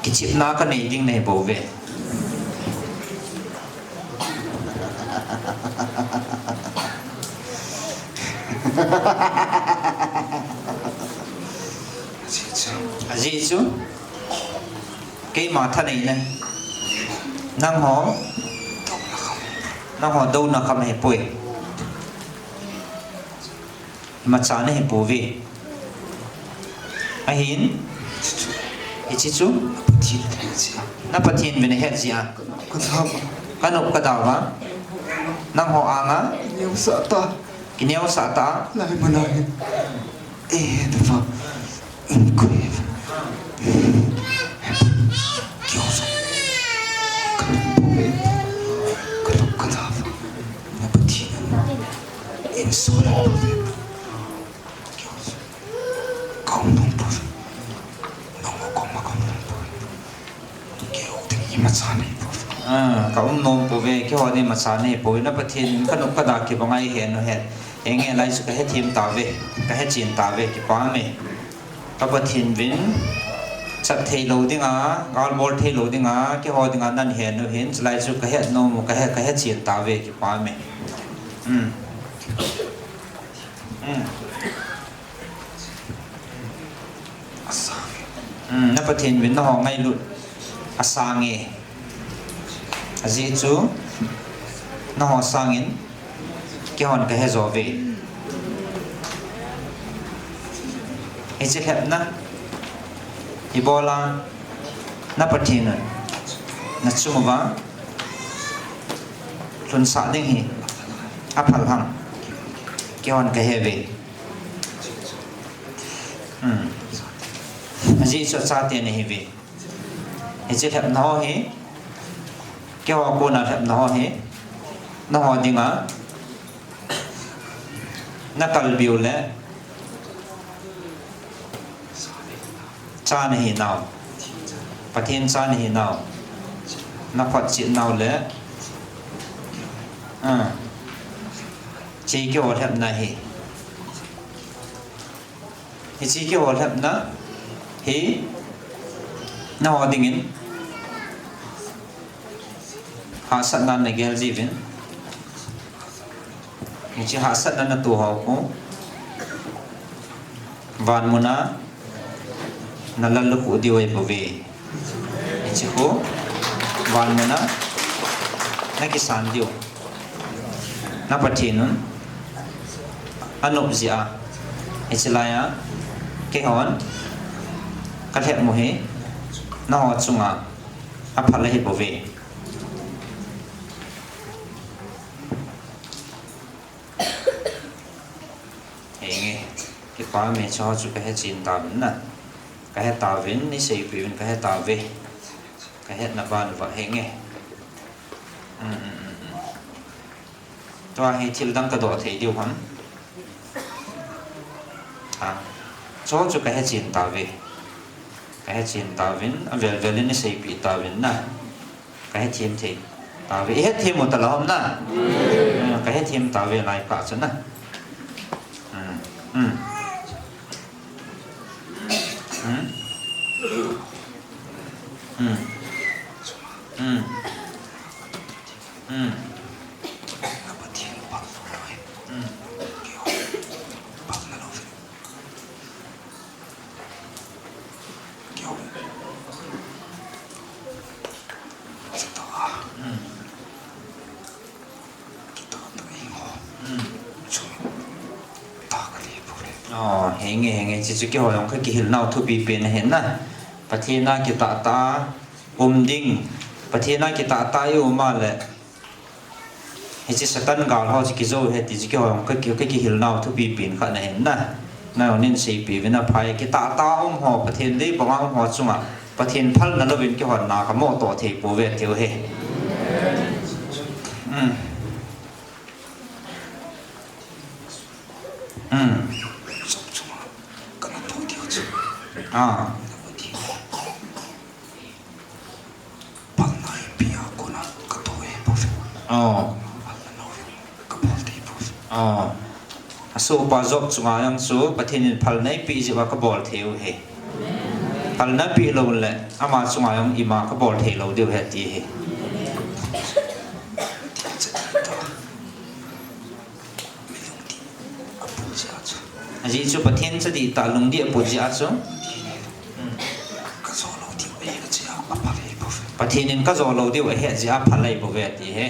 Kichepna kanei ding nahi bouve. Ajeh chu keima thaneina nangho, nangho douna kham ahipoi. Imacha nahi pouve. Ahin, hiche chu na Pathen uvin nahet jeh a, kanop kadau va, nangho anga kineosah ta, kineosah ta. Lai mana hi, eh, the fuck. Ah, ka um nom pouve, keiho ding imacha nahi pouve, na Pathen in kanop kada kibang a ihen u hen. Henge, lai chu kahethem tauve, kahechen tauve, kipah e. Ka Pathen uvin, chat thei lou dinga, gal bol thei lou dinga, keiho dinga nahin hen u hin, chulai chu kahet nom u, kahe, kahechen tauve, kipah e. Hmm. Hmm. Hmm, na Pathen uvin nangho ngailut asang e. Ajeh chu nangho sangin keihon kahe jo uve. Hiche lhepna ibola na Pathen un nachung uva lhunsah ding hi aphal ham, keihon kahe uve. Hmm. Ajeh chu achate nahi uve. Hiche lhepna ho hi, keiho kona lhepna ho hi, nangho dinga na kalbi u le cha nahi nau, Pathen cha nahi nau, na photchet nau le, ah, hiche keiho lhepna hi. Hiche keiho lhepna hi nangho dingin hahsatna nagel jiuvin. Hiche hahsatna natoh hou khu van muna nalal lukhuh diu ahibouve. Hiche khu van muna nakisan diu. Na Pathen un anop jeh a, hiche laiya keihon kalhep u hi nangho chunga aphal ahibouve. Henge, kipah e, chuho chu kahechen tauvin na. Kahe tauvin, neiseipeh uvin kahe tauve. Kahetna ban uva henge. Um, um, um, um. Tua hi thil dang kadoh thei diu ham? A, chu chu kahechen tauve. Kahechen tauvin, avel vel in iseipeh tauvin na. Kahethem thei tauve. Ihethem u tala ham na. A, kahethem tauve lai kah chu na. Hmm. Hmm. Hmm. Hmm. Hmm. Hmm. Hmm. Hmm. Hmm. Oh, henge, henge, hiche chu keiho jong kakihil nau thupi pen ahi na. Pathen a kitah tah a um ding. Pathen a kitah tah a i um a le. Hiche Satan gal ho chu kijou ahi ti chu keiho jong kaki, kakihil nau thupi pen khat ahi na. Nangho nin seipeh uvin aphai, kitah tah a um ho, Pathen leibang a um ho chunga Pathen phalna louvin keiho na kamoh toh thei pouve tiu ahi. Hmm. Hmm. Ah. Phalna eipeh a kona katoh e, Prophet. Oh. Phalna louvin kabol thei, Prophet. Oh. Asohpa Job chunga jong chu Pathen in phalna eipeh jeh uva kabol thei u ahi. Phalna peh lou le, ama chunga jong ima kabol thei lou diu ahi ati ahi. Ajeh chu Pathen chadih tah lungdih aput jeh a chu. Pathen in kajo lou diu ahet jeh a phalai bouve ati ahi.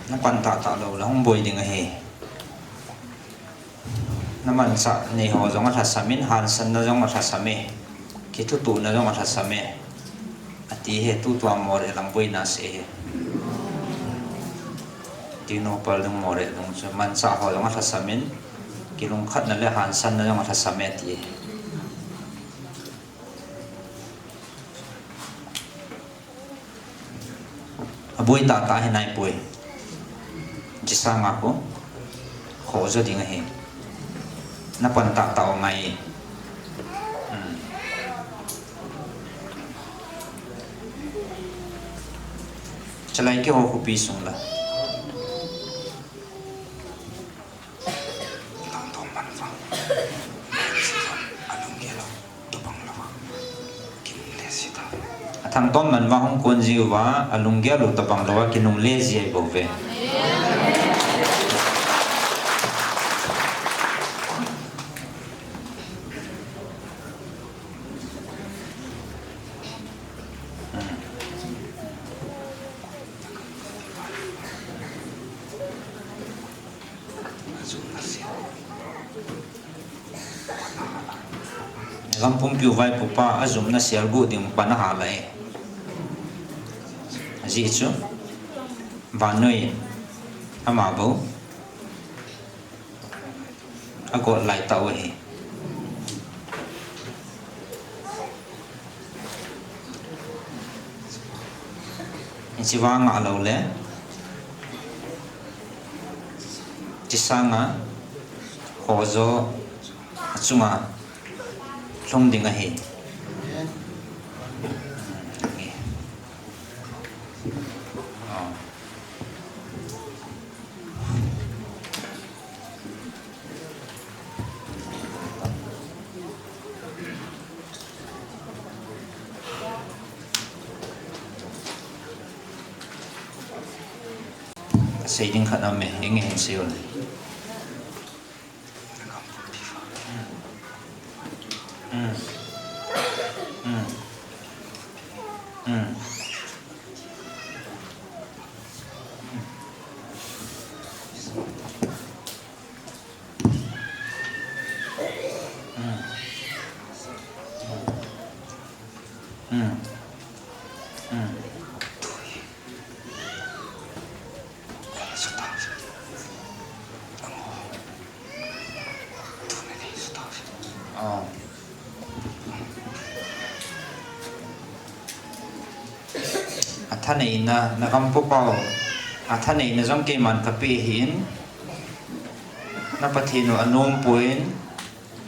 Napan tahtah lou le hung boi ding ahi. Namanchah nei ho jong alhasam in, hansanna jong alhasam e, kithutuhna jong alhasam e. Ati ahi, tutua Moreh lang boina asei ahi. Tengnoupal dung Moreh dung chu manchah ho jong alhasam in, kilungkhatna le hansanna jong alhasam e ati ahi. Aboi tahtah hi naipoi. Hiche sanga khu khoh jo ding ahi. Napan tahtah u ngai. Hmm. Chalai keiho khopi sung la. Athangtom man vang hung kon jiuva, alunggel u tobang louva kinungle ji ahi bouve. Gam pumpiu vaipopa ajumna selguh ding pan ahal e. Ajeh chu vannoi in ama bou agot lai tah u ahi. Hiche vang a lou le, hiche sanga hojo achunga lhung ding ahi. Sei ding khat aume, enge hin sei un. Athaneina, na gam popa u athaneina jong keiman kapeh ahin, na Pathen u anom poi,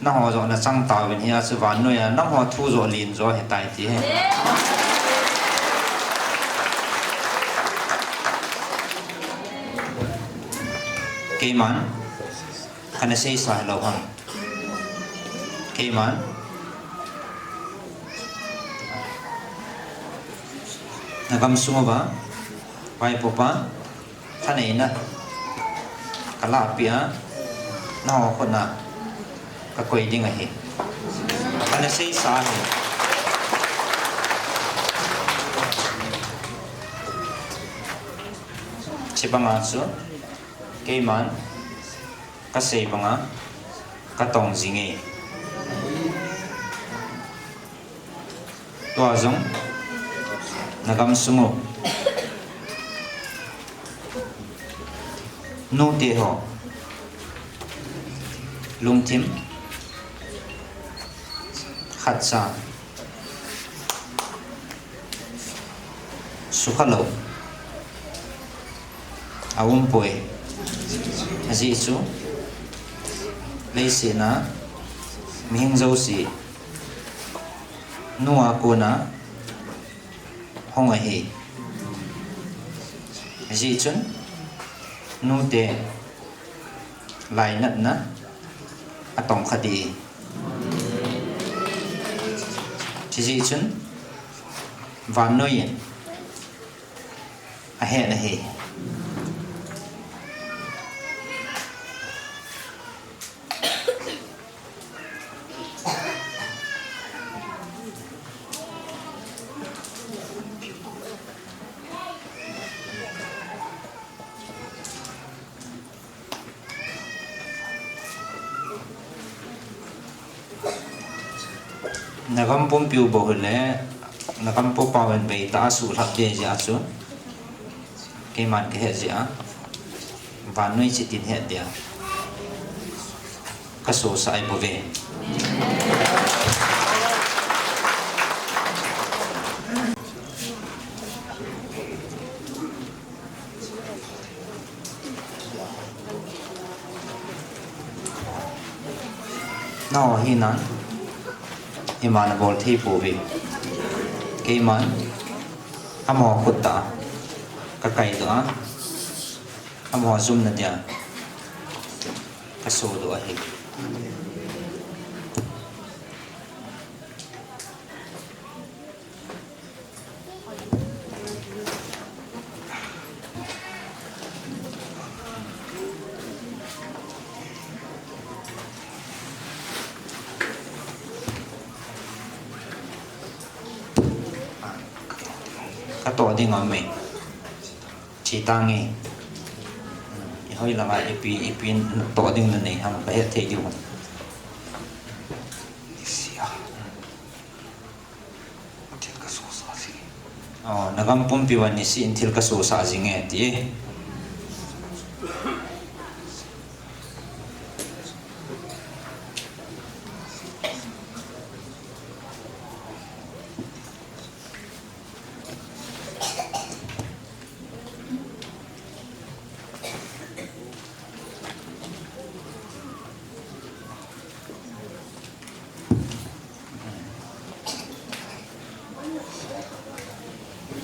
nangho jong nachang tauvin, hia chu vannoi a nangho thu jong len jo ahitai ti hi. Keiman kana seisa hilou ham. Keiman na gamsung uva vaipopa thaneina kalahpeh a, nangho khut a kakoi ding ahi, kana seisa ahi. Chubanga chu keiman kasei banga katong jinge. Tua jong na gamsung u nute ho lungthim khatcha sukha lou aumpoi. Ajeh chu leiset a mihem jouse nu a kona hung ahi. Ajeh chun nute lainatna atongkha ding. Hijeh chun vannoi in ahet ahi. Na gam pumpiu bou hile, na gam popa uvin beitah a suhlhap ding jeh a chu keiman kahet jeh a, vannoi chitin het dia kasosah ahi bouve. Nangho hina iman abol thei pouve. Keiman amaho khut tah a kakaidoh a, amaho jumna dia kasodoh ahi. Katoh ding aume. Thi tange. Ihoi langa ipi, ipi toh ding nanei ham, kahet thei diu ham. Oh, nagam pumpi uva niseh in thil kasosah jinge ti.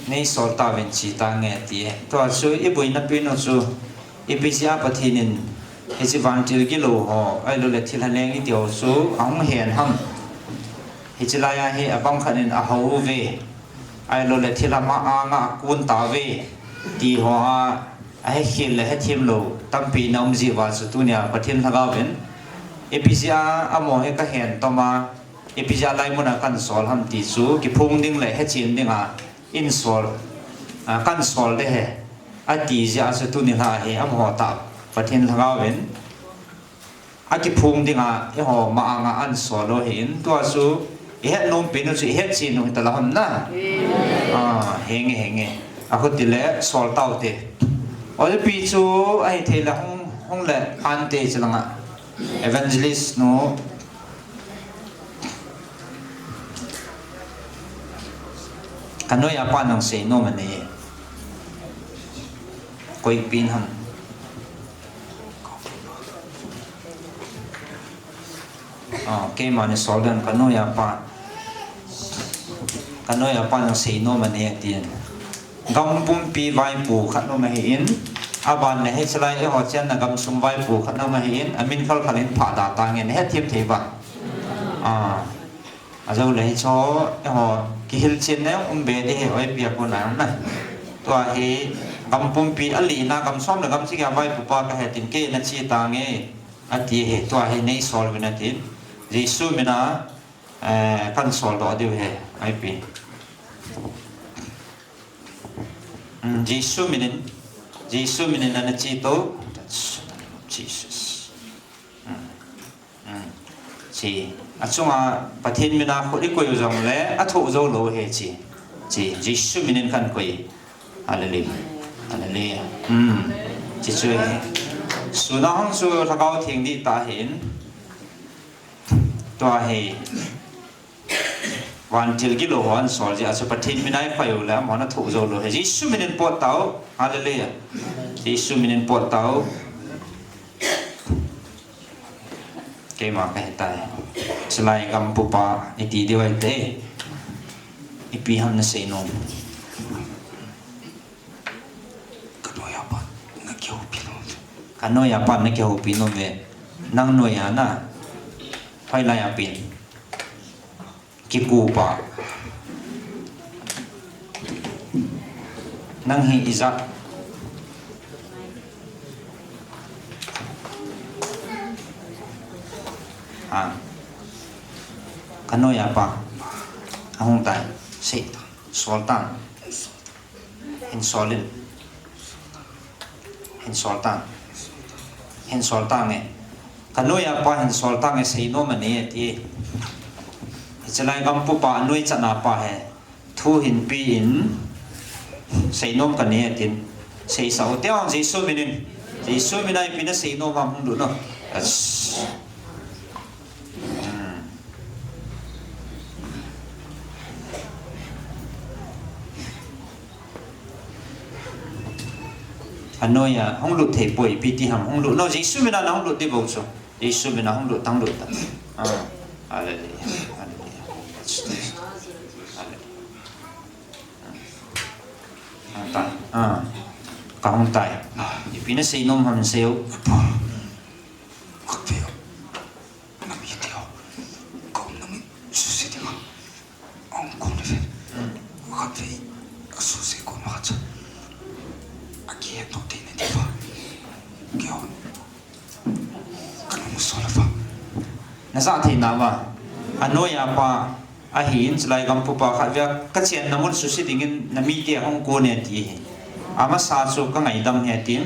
Nei sol tauvin che tange ti. Tua chu iboina pen u chu ipi jeh a Pathen in hiche vantil gilou ho, ahilouleh thilha leng iti ho chu ahung hen ham. Hiche laiya hi abang khat in ahou uve. Ahilouleh thilha ma-anga akon tauve. Ti ho a, ahekhel le hethem lou tampi ana um jeh uva chu tunia Pathen Lhagao vin ipi jeh a amaho hi kahen toma, ipi jeh a laimun a kahin sol ham ti chu kiphong ding le hechen dinga in sol, a, kahin sol ding ahi, ati jeh a chu tuni lha hi amaho tah Pathen Lhagao vin akiphong dinga eiho ma-anga ahin sol u ahin, tua chu ihet nom pen u chu ihet chen u hita la ham na. Ah, henge, henge. Ahuti le sol taute. Oipi chu ahithei le hung, hung le ante che langa. Evangelist nu. Kanoiya pa nang seinom anei. Koi pen ham. Ah, keima nei sol ding kanoiya pa. Kanoiya pa nang seinom anei atin. Gam pumpi vaipo khat um ahin. Aban le hichelai eiho chenna gamsung vaipo khat um ahin. Amin khalkhal in phah da tange, nahet them thei uva. Ah. Ajou le hicho, eiho, kihilchen nei um be ding ahi, oipi a kona na. Tua hi, gam pumpi alina, gam som le gam sagi a vaipo pa kahi tin, kei nache tange. Ati ahi, tua hi nei sol uvin atin. Jesu mina, eh, kahin sol doh diu ahi, oipi. Hmm, Jesu minin, Jesu minin ana che to. Jesus. Hmm. Hmm. Che. Achunga Pathen mina khut ikoi u jongle, athoh jou lou ahi che. Che. Jesu minin kahin koi. Hallelujah. Hallelujah. Hmm. Che chu ahi. Suna hung chu Lhagao Theng dih tah ahin. Tua hi. Vantil gilou ho ahin sol jeh a chu Pathen mina ikhoi u le, amahon athoh jou lou ahi. Jesu minin pot tau. Hallelujah. Jesu minin pot tau. Keima kahe tai. Chulai gam pupa, iti diu ahi te. Ipi ham nasei nom. Kanoiya pa, nakihoupi nom. Kanoiya pa, nakihoupi nom ve. Nang noiya na. Hoilai a pen. Kikupa. Nang hi ijat. Ha. Kanoiya pa. Ahung tai. Sei. Sol tang. Hin sol in. Hin sol tang. Hin sol tange. Kanoiya pa hin sol tange, seinom anei ati. Hichelai gam pupa anoi chana pa hi. Thu hin pen. Seinom kanei atin. Seisah u teng Jesu minin. Jesu mina ipi nasei nom ham hung lut o. As. Hmm. Anoiya, hung lut thei poi, ipi ti ham, hung lut. No, Jesu mina nahung lut ding bou chu. Jesu mina hung lut, hung lut. Ah, hallelujah, hallelujah. Hallelujah. Hung tai. Ah, kahung tai. Ipi nasei nom ham sei o. Khatvei, namite ho, kaumna mun suse dinga ahung kon uve. Khatvei, asuse kon uva chu akihet doh theina diuva, keiho, kanung sol uva. Najah theina uva, anoiya pa, ahin, chulai gam pupa khatvei a, kachenna mun suse dingin namite ahung kon e ati ahi. Amasa chu kangaidam e atin.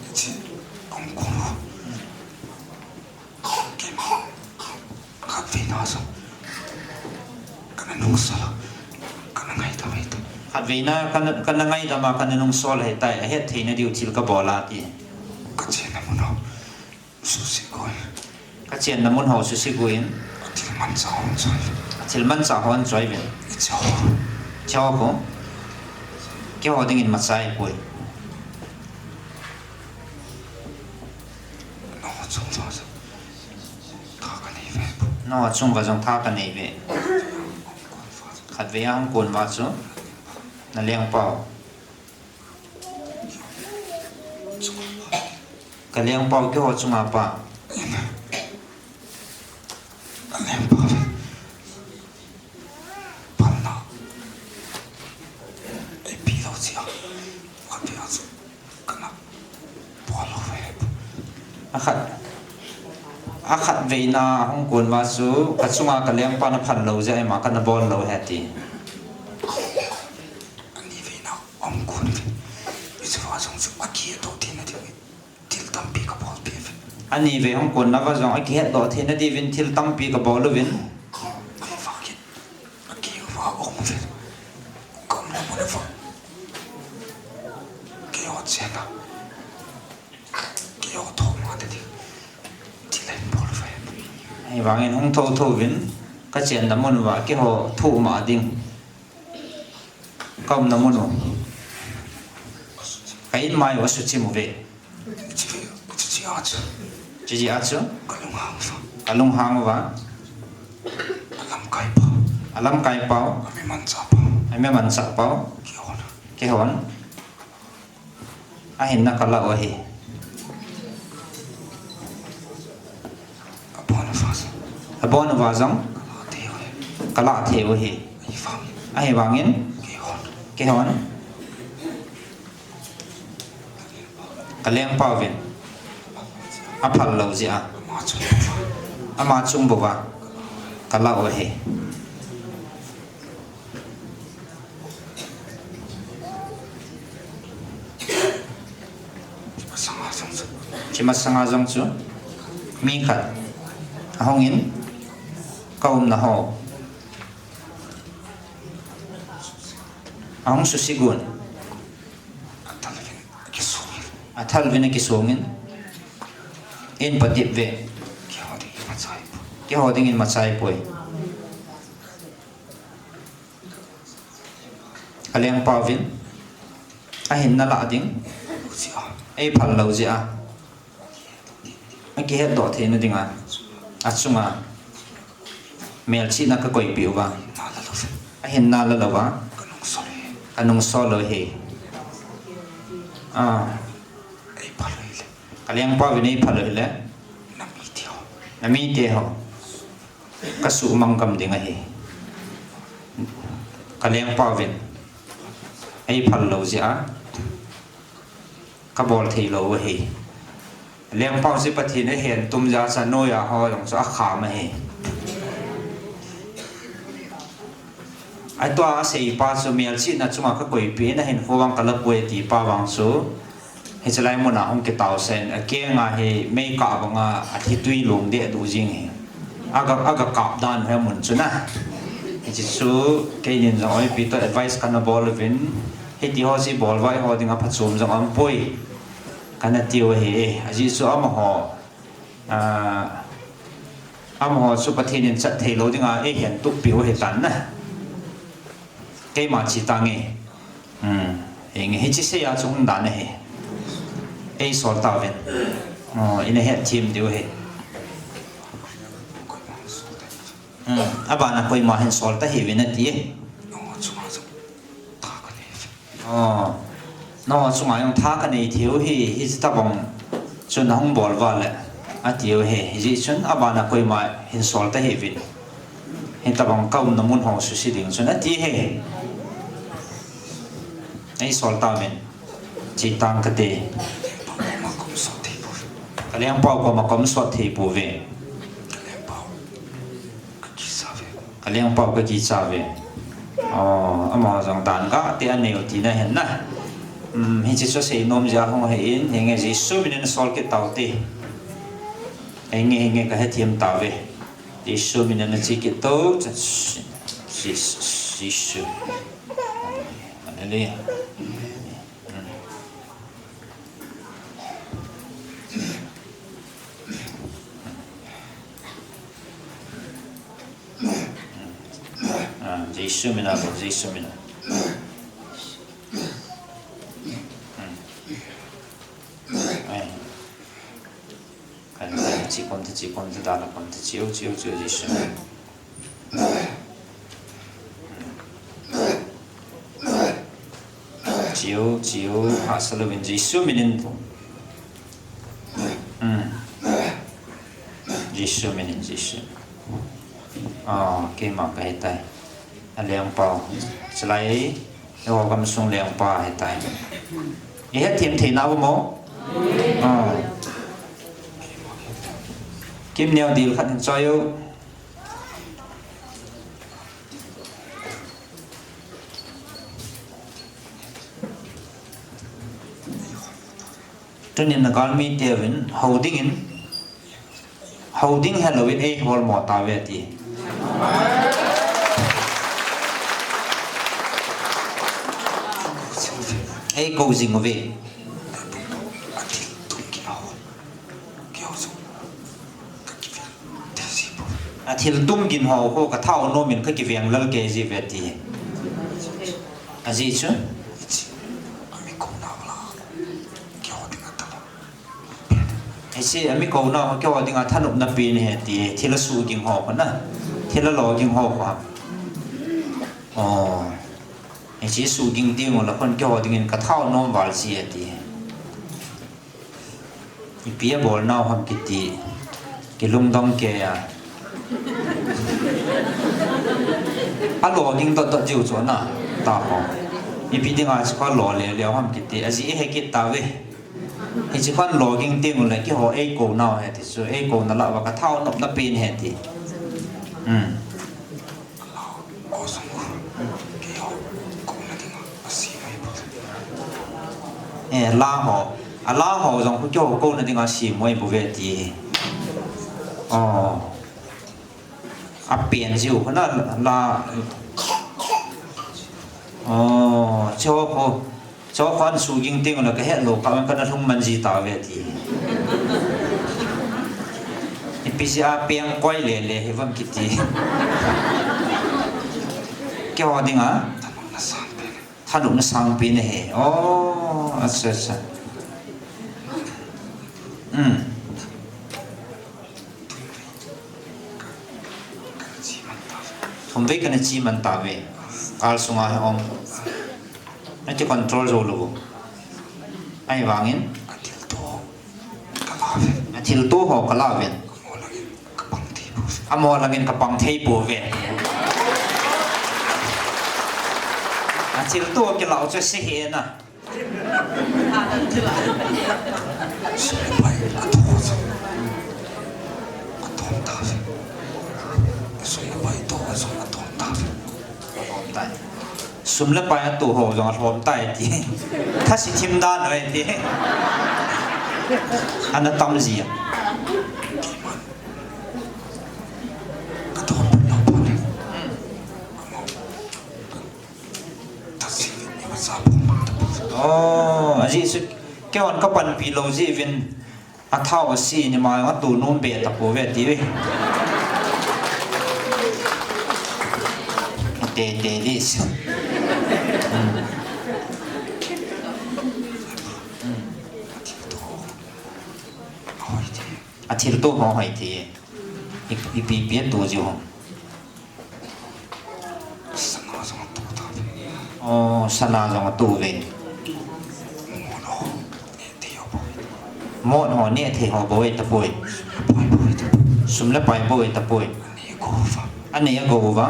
Hiche, ahung kon uva. Keima, Kana nungsol, kana ngaidam ahitai. Khatvei na kana, kana ngaidam a, kana nungsol ahitai, ahet theina diu thil kabol a ti. Kachenna mun ho suse gon. Kachenna mun ho suse gon. Athil manchah ho choi. Athil manchah ho choi uvin. Hiche ho. Hiche ho khu. Keiho dingin machai poi. Nangho chunga jong tha kanei uve. Nangho chunga jong tha kanei uve. Khatvei a hung kon uva chu. Nalengpa u. Kalengpa u keiho chunga pa. Kalengpa u. Phalna. Eipeh lou jeh a. Khatvei a chu. Kana bol lou uve. Akhat. Akhatvei na hung kon uva chu. Kachunga kalengpa na phal lou jeh a ima kana bol lou ahi ti. Anivei na hung kon uve. Hiche uva jong chu akihet doh theina diu. Thil tampi kabol peh uvin. Anivei hung kon uva jong akihet doh theina diuvin thil tampi kabol uvin. Ahivangin. Akihet uva ong uvin. Kaumna mun uva. Keiho chenna. Keiho thoh ma te di. Thil ahin bol uve. Ahivangin hung thotho uvin. Kachenna mun uva keiho thoh ma ding. Kaumna mun u. Ka in mai u asuchim uve. Hiche, hiche jeh a chu. Hiche jeh a chu. Kalunghang uva. Kalunghang uva. Alamkai pau. Alamkai pau. Ami manchah pau. Ami manchah pau. Keihon. Keihon. Ahinna kalah u ahi. Abon uva jong. Abon uva jong. Kalah thei u ahi. Ahivangin. Ahivangin. Keihon. Keihon. Kalengpa uvin. Aphal lou jeh a. Ama chung bou uva. Kalah u ahi. Hiche masanga jong chu mi khat ahung in, kaumna ho ahung suse gon. Athal uvin akisong in. Eipatep uve. Keiho dingin machai poi. Keiho dingin machai poi. Kalengpa uvin. Ahinna lah ding. Eiphal lou jeh a. Akihet doh theina dinga. Achunga. Melchihna kakoipeh uva. Ahinna la lou uva. Kanungsol lou ahi. Ah. Kalengpa uvin eiphal lou ahile. Namite ho. Namite ho. Kasuhmang gam ding ahi. Kalengpa uvin. Eiphal lou jeh a. Kabol thei lou u ahi. Lengpa u chu Pathen in ahen tum jeh a chu anoiya ho jong chu akham ahi. Atua aseipa chu melchihna chunga kakoipeh in ahinkho vang kalapoi atipa vang chu. Hiche lai muna hung kitausah in, akenga hi meikah banga athi tui long deh duh jing hi. Aga, aga kap dan hi amun chu na. Hiche chu keinin jong oipi toh advice kana bol uvin. Hiti ho chu ibol uva eiho dinga phachom jong aumpoi. Kana tiu ahi, ajeh chu amaho, ah, amaho chu Pathen in chat thei lou dinga eihen tup peh u ahitan na. Keima che tange. Hmm. Henge, hiche seiya chu hung dan ahi. Eisol tauvin. Oh, ina hetthem diu ahi. Hmm. Abana koima hin sol tahih uvin ati e. Oh. Nangho chunga jong tha kanei thei u ahi, hiche tobang chun nahung bol uva le. Ati u ahi, hijeh chun abana koima hin sol tahih uvin. Hitobang kaumna mun ho suse ding chun ati ahi. Eisol tauvin. Che tang kate. Kalengpa u koma kom sot thei pouve. Kalengpa u kakicha uve. Oh, amaho jong dan gah te anei u tina ahin na. Hmm, hiche chu asei nom jeh a hung ahin, henge Jesu min in sol kit taute. Henge, henge kahethem tauve. Jesu min in nache kit to. Jesu. Hallelujah. Ah, Jesu min a, Jesu min a. Ai. Kan, kan, che kon te, che kon te, dala kon te, cheu, cheu, cheu, Jesu. Cheu, cheu, hahsa louvin Jesu min in. Hmm. Jesu min in, Jesu. Ah, keima kahi tai. A lengpa. Chulai, eiho gamsung lengpa ahitai. Ihet them thei nau mo? Ah. Kim neo dil khat hin choi u. Tunin nagalmi teuvin, hou dingin, hou ding helouvin eihol mo tauve ti. Eikou jing uve. A thil tum gin ho khu ka thao nom in ka kiveng lel kei ji uve ti. Ajeh chu. Hiche a mi kouna ho keiho dinga thanopna pen ahi ti, thil a suhging ho khu na, thil a loging ho khu. Oh. Hiche suhging teng ula khun keiho dingin ka thao nom val ji ahi ti. Ipi a bol nau ham kiti, kilungdong kei a. A loging dot dot jiu chu na, ta ho. Ipi dinga chu ka lo le le ham kiti, ajeh he kit tauve. Hiche khan loging teng ule keiho eikou nau ahi ti chu, eikou na lah uva ka thao nopna pen ahi ti. Hmm. Eh, la ho. A la ho jong khu keiho kouna dinga sem ahi bouve ti. Oh. A pen jiu khu na la. Oh, chu khu. Chu khu an suhging teng ula ka het lou, ka, ka na lhung man ji tauve ti. Ipi jeh a peng koi le le hi vang kiti. Keiho dinga. Thanopna sangpen ahi. Oh, acha, acha. Hmm. Thum vei kana che man tauve. Kal sunga hi ong. Na ki control jou lou. Ahivangin. A thilto ho ka la uvin. Amaho langin ka pang thei pouve. A thilto kilah u chu se hih e na. Sum le pai a toh ho jong alhom tai ti. Thase thim dan ahi ti. Ana tam ji a. Oh, ajeh chu keihon ka panpi lou jeh uvin. A thao a se ni ma jong a tu nom be tapouve ti ve. Te te li se. Hmm. Hmm. A thilto ho hoi ti. I, ipi pi a tu jiu ham. Sana jong a tu tauve. Oh, sana jong a tu ve. Mot ho neh thei ho bou ahi tapoi. Sum le pai bou ahi tapoi. Anei agou uva.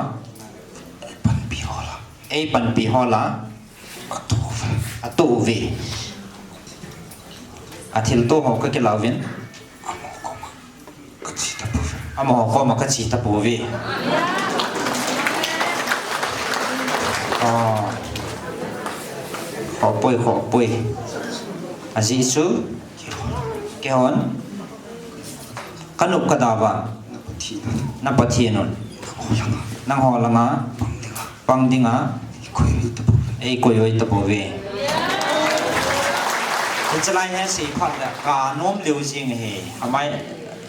Ei panpi ho la. A tu ve. A thilto ho ka kilah uvin. Amaho koma ka che tapouve. Ah. Khoh poi, khoh poi. Ajeh chu. Keihon. Ka nop ka da uva. Na Pathen un nangho langa pang dinga eikoi oi tapouve. Hichelai hi seiphat le kanom lheh jing ahi. Amai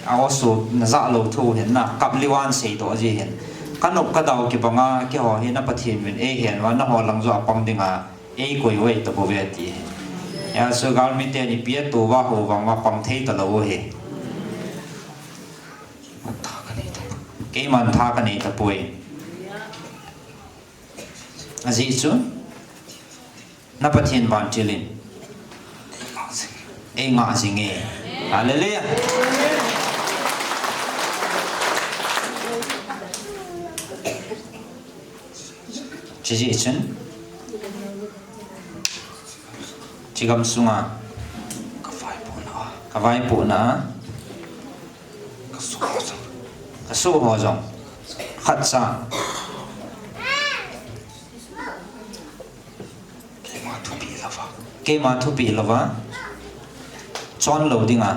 a oso najah lou thu hin na kap lheh a seidoh ji hin. Kanop kadau kibanga keiho hi na Pathen min eihen uva nangho lang joh a pang dinga eikoi oi tapouve ati. Hijeh chun galmi ten ipi atoh uva hou vang uva pang thei talou u ahi. Keiman tha kanei tapoi. Ajeh chu na Pathen vantil in eingah jinge. Hallelujah. Chujeh chun chigam sunga kavaipohna a kasoh ho jong khatcha keima thupeh louva chon lou dinga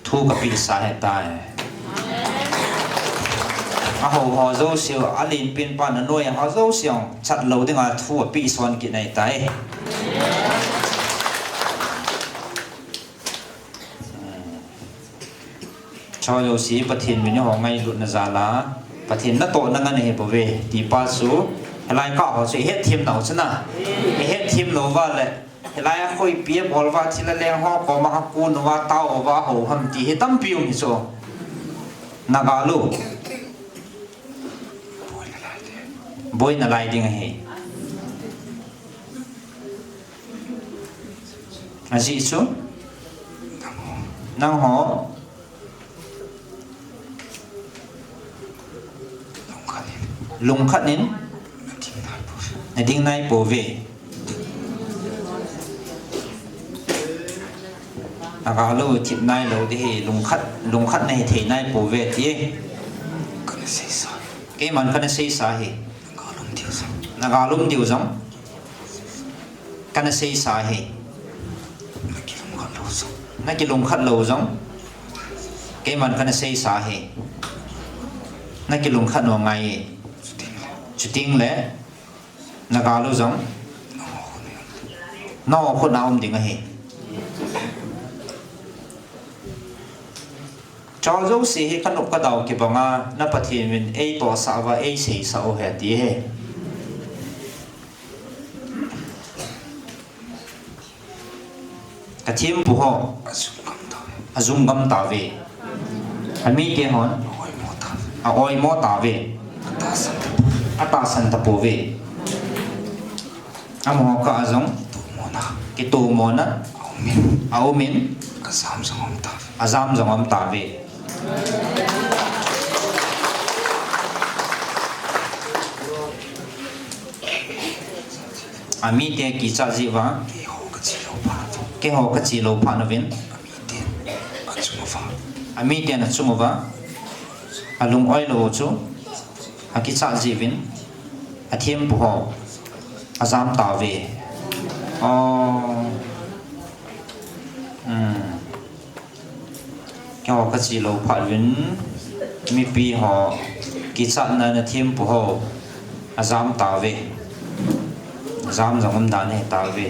thu kapehsa ahitai. Ahou ho jouse, alenpen pan anoi ho jouse jong chat lou dinga thu apeh son kit ahitai. Chojou si Pathen min eiho ngailutna jal a Pathen natohna ngen ahibouve tipa chu hilai kah ho chu ihetthem nau chu na, ihetthem lou uva le hilai a khoipi abol uva thil aleng ho koma akon uva tao uva hou ham ti hi tampi um hi chu. Nagal u boina lai ding ahi. Ajeh chu nangho lungkhat in nading naipouve. Nagal u thip nailou ding ahi, lungkhat, lungkhat nahi thei naipouve ti. Keiman kana seisa ahi. Nagal um diu jong kana seisa ahi. Nakilungkhat lou jong keiman kana seisa ahi. Nakilungkhat u angai e. Chutengle nagal u jong nangho khut a um ding ahi. Chojou si hi kanop kadau kibanga na Pathen min eitohsah uva eiseisah u ahi ti ahi. Kathempu ho ajum gam tauve. Amite hon aoimo tauve. Atahsan tapouve. Amaho kah a jong kitomona aumin, ajam jong aum tauve. Amite kichat jeh uva keiho kache lou phat uvin, amiten achung uva alung-oi lou chu akichat jeh uvin athempu ho ajam tauve. Keiho kache lou phat uvin mipi ho kichatna in athempu ho ajam tauve. Ajam jong umdan ahi tauve.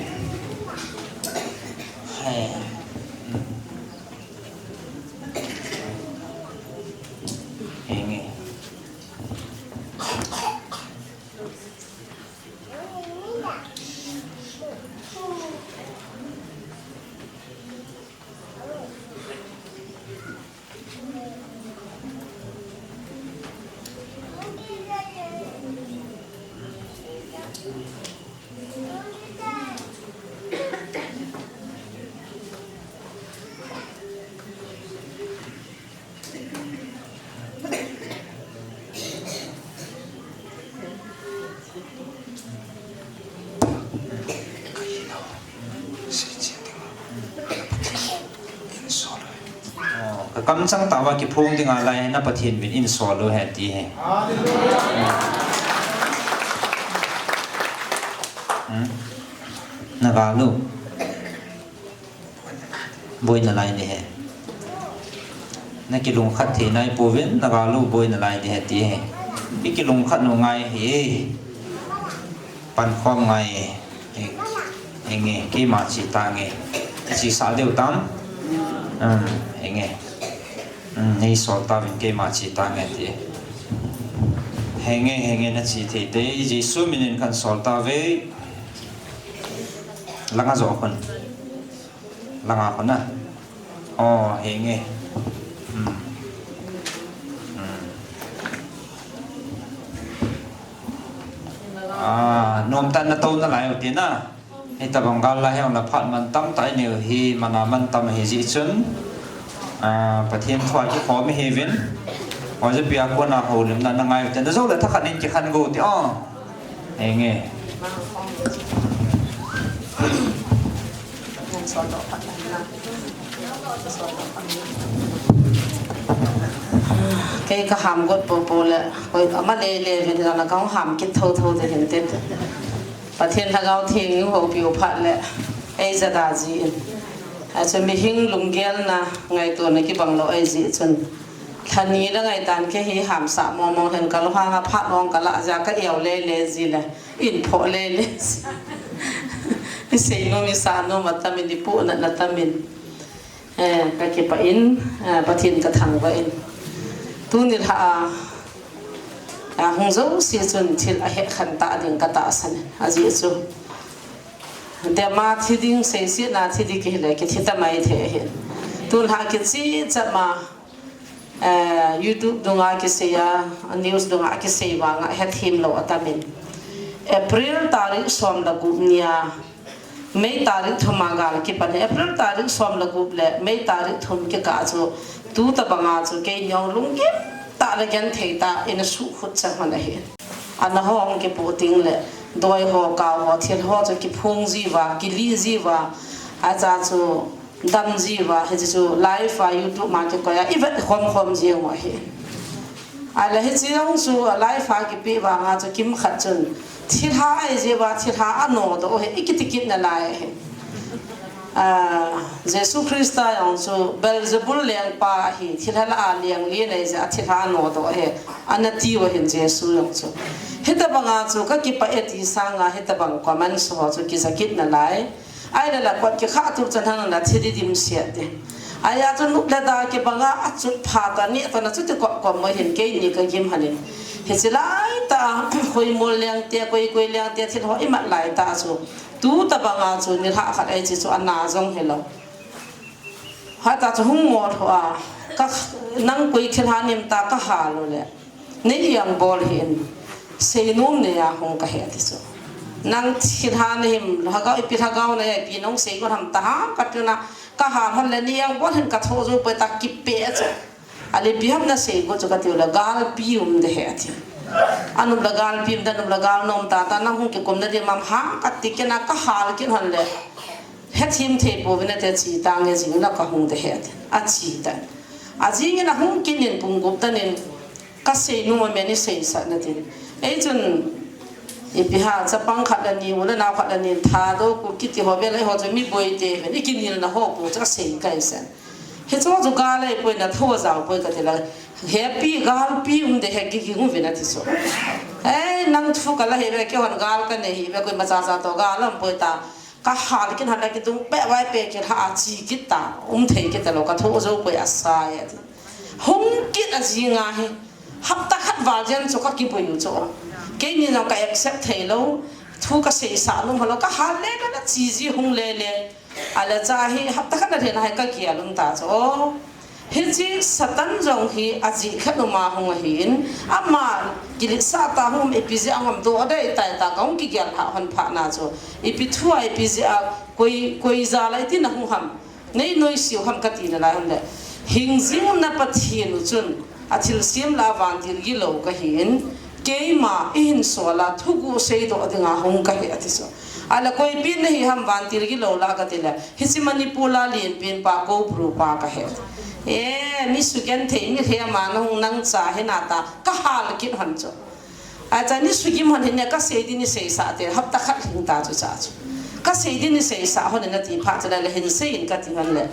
Kakamchang tah uva kiphong dinga lai na Pathen min einsol u ahi ti ahi. Nagal u boina lai ding ahi. Na kilungkhat thei nai pouvin, na galu boi nalai ding ahi ti hi. I kilungkhat u ngai hi. Pankhom ngai hi. Hi, hi nge, keima che tange. Che sa diu tam? Um, hi nge. Um, nei sol tauvin keima che tange ti. Hi nge, hi nge na che thei te. Jesu minin kan sol tauve. Langa jo khun. Langa khun a. Oh, hi nge. Hmm. Hmm. Ah, nom tan na to nalai u ti na. Hitabang gal la hi ong la phat man tam ta i neu hi mana man tam hi ji chun. Ah, Pathen thua kikhom hi vin. Oja pia ko na ho lim na na ngai u ti na jo le thakhat in kikhan go ti. Oh. Hi nge. Kei ka ham got popo le, hoi, ama le le vin la na ka ham kit tho tho te hin te. Pathen Lhagao Theng in houpi u phat le, ei ja da ji in. Achu mihing lunggel na ngaito na kibang lou ei ji chun. Lhani la ngai tan kei hi hamsa mong mong hen ka lo hang a phat mong ka la ja ka eo le le ji le in pho le le ji. I sei nom i sa nom a tam in i pu na na tam in. Eh, ka kipah in, eh, Pathen ka thangvah in. Tuni lha a, a hung jo si chun thil a he khan ta ding ka tahsan in. A ji chu. Dema thi ding sei si na thi ding ki le ki thi ta mai the hin. Tun ha ki chi cha ma. Eh, YouTube dunga kisei a, news dunga kisei vanga hethem lou atamin. April tarik som le gup nia, May tarik thum a gal kipan, April tarik som le gup le May tarik thum kikah chu, tu tabanga chu kei neo lunggim tah le genthei tah in asuhkhut chang hon ahi. Ana hong kipu ting le, doi ho, kau ho, thil ho chu kiphung jiuva, kili jiuva, acha chu, dam jiuva, hiche chu live a YouTube ma kikoi a, i vet khom khom jing u ahi. Ahile hiche jong chu live a kipe vanga chu kimkhat chun, thilha ahi jiuva, thilha anodoh u ahi, i kiti kit nalai ahi. Ah, Jesu Christa jong chu Beelzebul lengpa ahi, thilha lah a leng lien ahi jeh a thilha anodoh u ahi, ana tiu ahin Jesu jong chu. Hitabanga chu ka kipah e ti sanga hitabang comments ho chu kija kit nalai. Ahile la kot kikhah tu chan hang la thi di dimset te. Ahia chu nup le da kibanga achut phat a ni toh na chuti kop kop mo hin keini ka gim hanin. Hiche lai tah, Khoimol leng te, koi koi leng te, thil ho imat lai tah chu. Tu tabanga chu nilhah khat ahi chu ana jong hilou. Hita chu hung ngol ho a. Ka nang koi thilha nim tah ka hal u le. Nei iang bol hih in, seinom nei a hung kahi ati chu. Nang thilha nahim, lhagao, ipi lhagao nahi, ipi nahung seigot ham taham kati u na, kahal hon le nei iang bol hih in kathoh jou poi ta kipe chu. Ahile ipi ham naseigot chu kati u le galpi um ding ahi ati. Anup le galpi um ding, anup le gal nom tah tah nang hung kikum nading ham ham kati kit na kahal kit hon le. Hethem thei pouvin ati, achi tange jing la kahung ding ahi ati. Achi tan. Ajing in ahung kit in pung gup tan in, Ka seinom a meni seisah natin. Eichun, ipi ham, chapang khat le ni, u le nao khat le ni, Thadou, Kuki ti ho, Velai ho chu mi boi te ven, i kinelna ho pu chu asei kaisen. Hiche chu gal ahipoi, nathoh jao poi kati le. Hepi, galpi um ding ahi, kiging uvin ati chu. Ei, nang thu kala hi ve, keihon gal kanei hi ve, koima chacha toh gal aum poi ta. Kahal kit hon le kidung peh vai peh kit ha a chi kit ta, um thei kit talou, kathoh jou poi asai ati. Hung kit ajing ahi, hapta khat val jen chu kakiboi u chu. Keini jong ka accept thei lou, thu kaseisah nom halou, kahal le kana chi ji hung le le. Ahile cha hi hapta khat na lhen ahi kagel um ta chu. Hiche Satan jong hi ajeh khat um a hung ahin, ama kiletsah tah hung ipi jeh a hung ham doh dei tai ta kahung kigel lhah hon phat na chu. Ipi thu a ipi jeh a koi, koi jal a iti na hung ham. Nei noise u ham kati nalai hon le. Hingjing na Pathen u chun athilsem lah a vantil gilou kahin, keima eihin sol a thuguh seidoh dinga hung kahi ati chu. Ahile koipi nahi ham vantil gilou lah a kati le. Hiche Manipur a lenpen pa, Koubru pa kahi. E, mi sugenthei mi lhem a nahung nang cha hi nata, kahal kit hon chu. Acha ni sugim hon hin ne kasei ding ni seisah te, hapta khat lhing ta chu cha chu. Kasei ding ni seisah hon in ati phat chu le, le hin sei in kati hon le.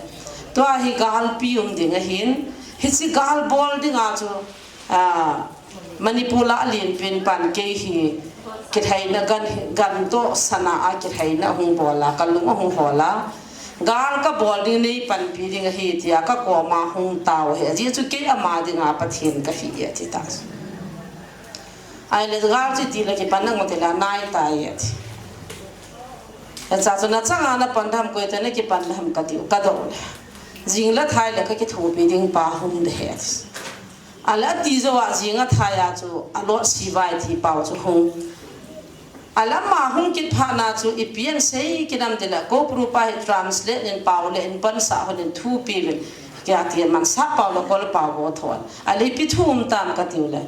Tua hi galpi um ding ahin, Hiche gal bol dinga chu, ah, Manipur a alen pen Pankei hi kilhaina gan, gan toh sana a kilhaina ahung bol a, kalung ahung hol a. Gal kabol ding nei panpi ding ahi tia kakoma hung tao ahi. Ajeh chu kei ama dinga Pathen kahi ati ta. Ahile gal chu iti le kipan nang ati le nai tai ati. Hiche chu nachanga napan dem koi te nakipan dem kati u kadoh le. Jing le thai le kakithopi ding pa hung de he ati. Ahile ati jou a jing a thai a chu alot sivai ti pau chu hung. Ahile ama hung kit phat na chu ipi asei kit em tile Koupuru pa hi translate in pau le in pansah hon in thu pe uvin. Kei ati man sa pau le kol pau bo thon. Ahile ipi thu um tam kati u le.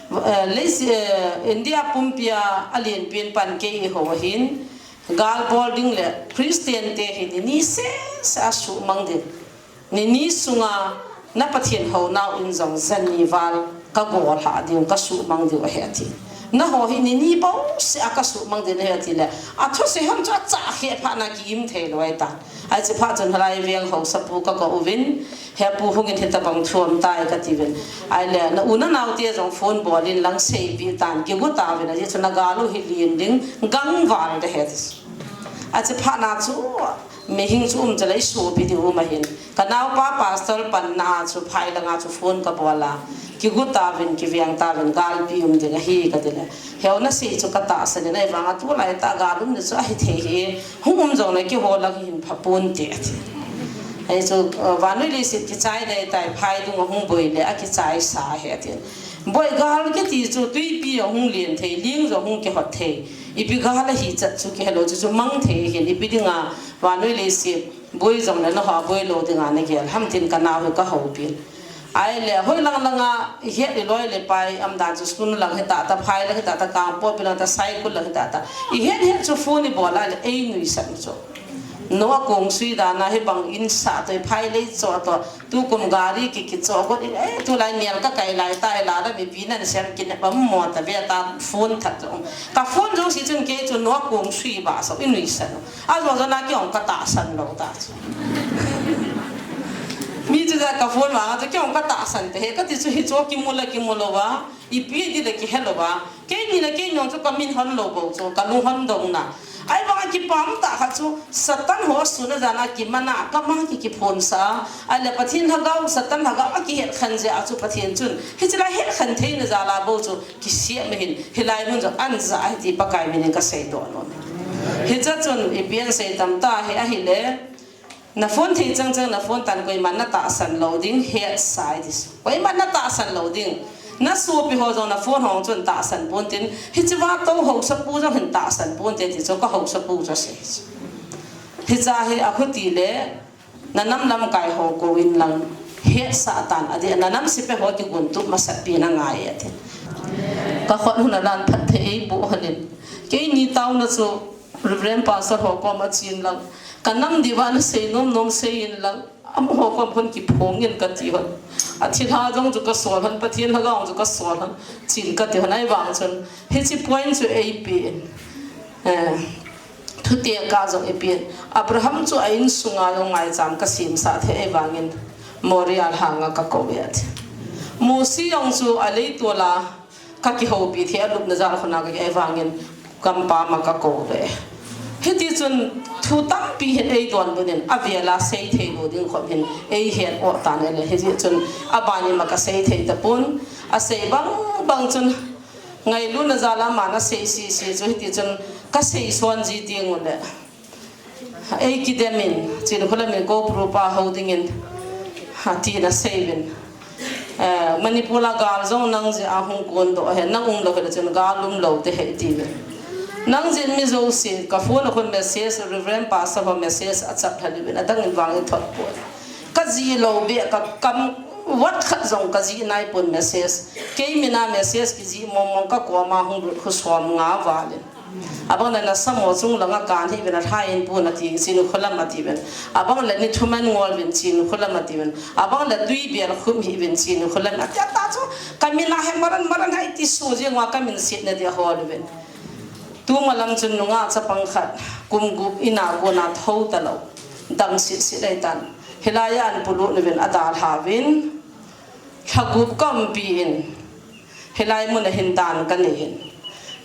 Eh, lei si, eh, India pumpi a alen pen Pankei ho hin gal bol ding le Christian te hi ni ni sese a suhmang ding. Ni ni sunga na Pathen hounau in jong jani val kagol lha ding, kasuhmang diu ahi ati. Nangho hi ni ni bouseh a kasuhmang ding ahi ati le. Athusei ham chu achah khe phat na ki-im thei lou ahi ta. Hiche phat chun hilai veng haosapu kakou uvin, he pu hung in hitabang thu um tai kati uvin. Ahile, na u na nao te jong phone bol in lang seipeh tan, kigu tauvin, ajeh chu na gal u hi len ding, gangval de he ati. Hiche phat na chu, mihing chu um chalai sopi diu um ahin. Ka naopa pastor panna a chu phai langa chu phone kabol a. Kigu tauvin, kiveng tauvin, galpi um ding ahi kati le. Heu nasei chu katahsan in ahivang a tulai tah gal um na chu ahithei hi. Hung um jong le keiho lang hin pha ponte ati. Hichu, uh, vannoi leiset kichai dei tai phai dung ahung boi le akichai sa ahi ati. Boi gal kiti chu twipi ahung len thei, ling jong hung kihot thei. Ipi gal ahi chat chu kihelou chu chu mang thei hin ipi dinga vannoi leiset boi jong le naho boi lou dinga nagel ham tin ka nao hi kahoupi. Ahile, hoi lang langa, ihet iloi le pai, umdan chu school lang hita ta, phai lang hita ta, Kangpokpi lang ta, Saikul lang hita ta. Ihet het chu phone ibol a le, einuisat u chu. Nao akong sui dan a, hibang in sa toh, phai lei cho toh, tukum gari ki, kicho got in, eh, tulai nial kakai lai ta, hila da mipi nan sem kin, bam mo ta, ve ta, phone that jong. Ka phone jong si chun kei chu nao akong sui ba, so einuisat u. Ajo jo na kei jong katahsan lou ta chu. Mi chu ja ka phone vang chu kei jong katahsan te he kati chu hichu kimu le kimu lou va. Ipi ti le kihe lou va. Keini le keini jong chu kamin hon lou bou chu kalung hon dong na. Ahivang a kipah tah khat chu Satan ho sun a jan a kimana kama ki kiphon sa. Ahile Pathen lhagao Satan lhagao akihet khen jeh a chu Pathen chun. Hiche lai het khen theina jal a bou chu kisem ahin. Hilai mun jong an ja ahi ti Pakai min in kasei doh nom. Hiche chun ipi asei tam ta hi ahile. Na phone thei chang chang na phone tan koiman natahsan lou ding hetsa ahi ti. Koiman natahsan lou ding. Na sopi ho jong na phone ho chun tahsan pon tin. Hiche va tou haosapu jong hin tahsan ponte ti chu ka haosapu chu asei. Hiche hi akhuti le. Na nam lamkai ho kou in lang hetsah tan, adeh, na nam sepai ho kigon tup masat pi na ngai e, ati. Ka khut hung a lan phat thei ei pu hon in. Keini taona chu Reverend Pastor ho kom a chen lang. Ka nam diuva na sei nom nom sei in lang. Amaho kom hon kiphong in kati hon. Athilha jong chu ka sol hon, Pathen lhagao jong chu ka sol hon. Chen kati hon ahivang chun. Hiche point chu ei pe in. Eh, thuteka jong ipi. Abraham chu a insunga jong ngaicham kasemsah thei ahivangin Moriah lhanga kakou e ati. Mosi jong chu aleitol a kakihoupi thei alupna jal khun a kaki ahivangin kampam a kakou e. Hiti chun thu tampi hin eidonbut in avel a seithei lou ding khop hin eihet o tan ahile hiti chun abani ma kaseithei tapon asei bang bang chun Ngailutna jal a aman asei sese chu hiti chun kasei son ji ding u le. Ei kidem in, Chinkholam in Koupuru pa hou dingin, ati na sei uvin. Eh, Manipur a gal jong nang jeh a hung kon doh ahi, nang um lou hile chun gal um lou ding ahi ti uvin. Nang jeh in mi jouse, ka phone a khun message, Reverend Pastor ho message achap lha uvin, adang in vang in thot poi. Ka jih lou beh, ka kam wat khat jong ka jih nai pon message. Kei min a message kijih mong mong ka kom a hung lut khu som nga val in. Abang le na samo chung langa kan hi vin a thai in pu na ti Chinkholam a ti vin. Abang le ni thuman ngol vin Chinkholam a ti vin. Abang le tui bial khum hi vin Chinkholam a ti ta chu ka min a he maran maran hai ti su jeng wa ka min sit na dia hol vin. Tu malam chun nunga chapang khat kum gup ina kona tho ta lou. Dang sit sit ai tan. Hilai a an pulut ni vin a dalha vin. Lha gup ka umpi in, hilai mun a hin dan ka nei in.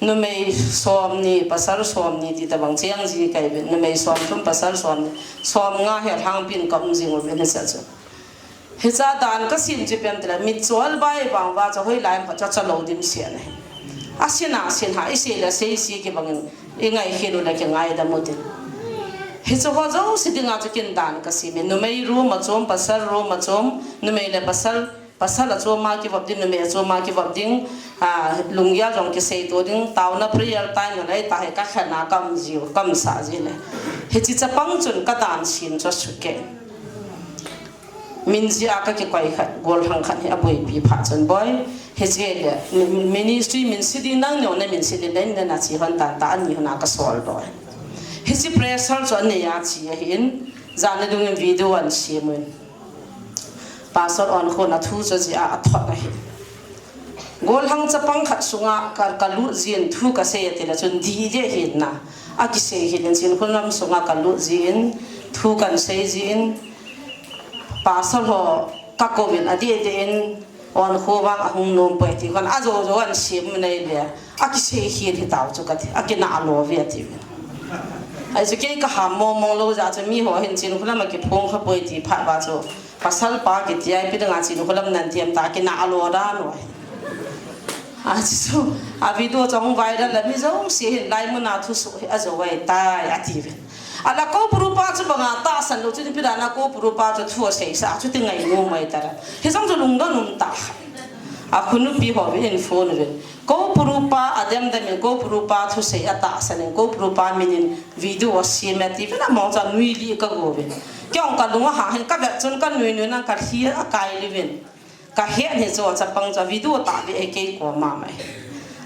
Numei som ni, pasal som ni ti tabang cheng ji ka hi uvin. Numei som thum, pasal som ni, som nga hi alhangpi in ka um jing uvin hiche chu. Hiche dan ka sem chu ipi ham itile, mitchol bai vang uva chu hoilai ham khat chu acha lou dimset ahi. Asin a sin ham, isei le sei se kibang in, ingaikhen u le kingaidam u tin. Hiche ho jouse dinga chu ken dan ka sem in. Numei room a chom, pasal room a chom, numei le pasal, pasal a chom a kivop ding, numei a chom a kivop ding, ah, lunggel jong kiseito ding, taona prayer time na lai ta hi ka khen a ka um ji u, ka umsah ji le. Hiche chapang chun ka dan sem chu asukeh. Min jia ka kikoi khat, gollhang khat hi aboipi phat chun, "Boi, hiche le, mi-, ministry min se ding nang neo na min se ding, na, na che hon tan ta, ani hon a ka sol doh." Hiche pressure chu anei a che ahin, jan ni dungin video ahin sem in. Pastor Onkho in athu chu jia athot ahi. Gollhang chapang khat sunga ka, ka lut jin thu ka sei ati le chun dih dih ahin na. Akisei hih in Chinkhonlam sunga ka lut jin thu kan sei jin. Pastor ho ka kouvin adih dih in, Onkho vang ahung nom poi ti khan ajo jo ahin sem in ahile. Akisei hih in hitao chu kati. Akinah lou ve ati uvin. Ahi chu kei ka ham mong mong lou jeh chu mi ho hin Chinkhonlam a kiphong kha poi ti phat uva chu. Pasal pa kiti a ipi dinga Chinkhonlam nan ti ham tia kinah lou dan u ahi. Achu, a video chu ahung viral le mi jouse hin hilai mun a thusoh hi ajo ahitai ati uvin. Ahile Koupuru pa chu banga tahsan lou chu ipi dinga Koupuru pa chu thu aseisah chu ti ngainom ahitai. Hijong chu lungdon um tah. A khunupi ho vin phone uvin. Koupuru pa adem dem in, Koupuru pa thusei atahsan in, Koupuru pa min in video asem e ati uvin, among chu anui lih ka go uvin. Kei jong ka lung ahang hin ka vet chun ka nui nui nan ka lhi akai lih uvin. Ka het hi chu chapang chu video tahbeh hi kei koma ahi.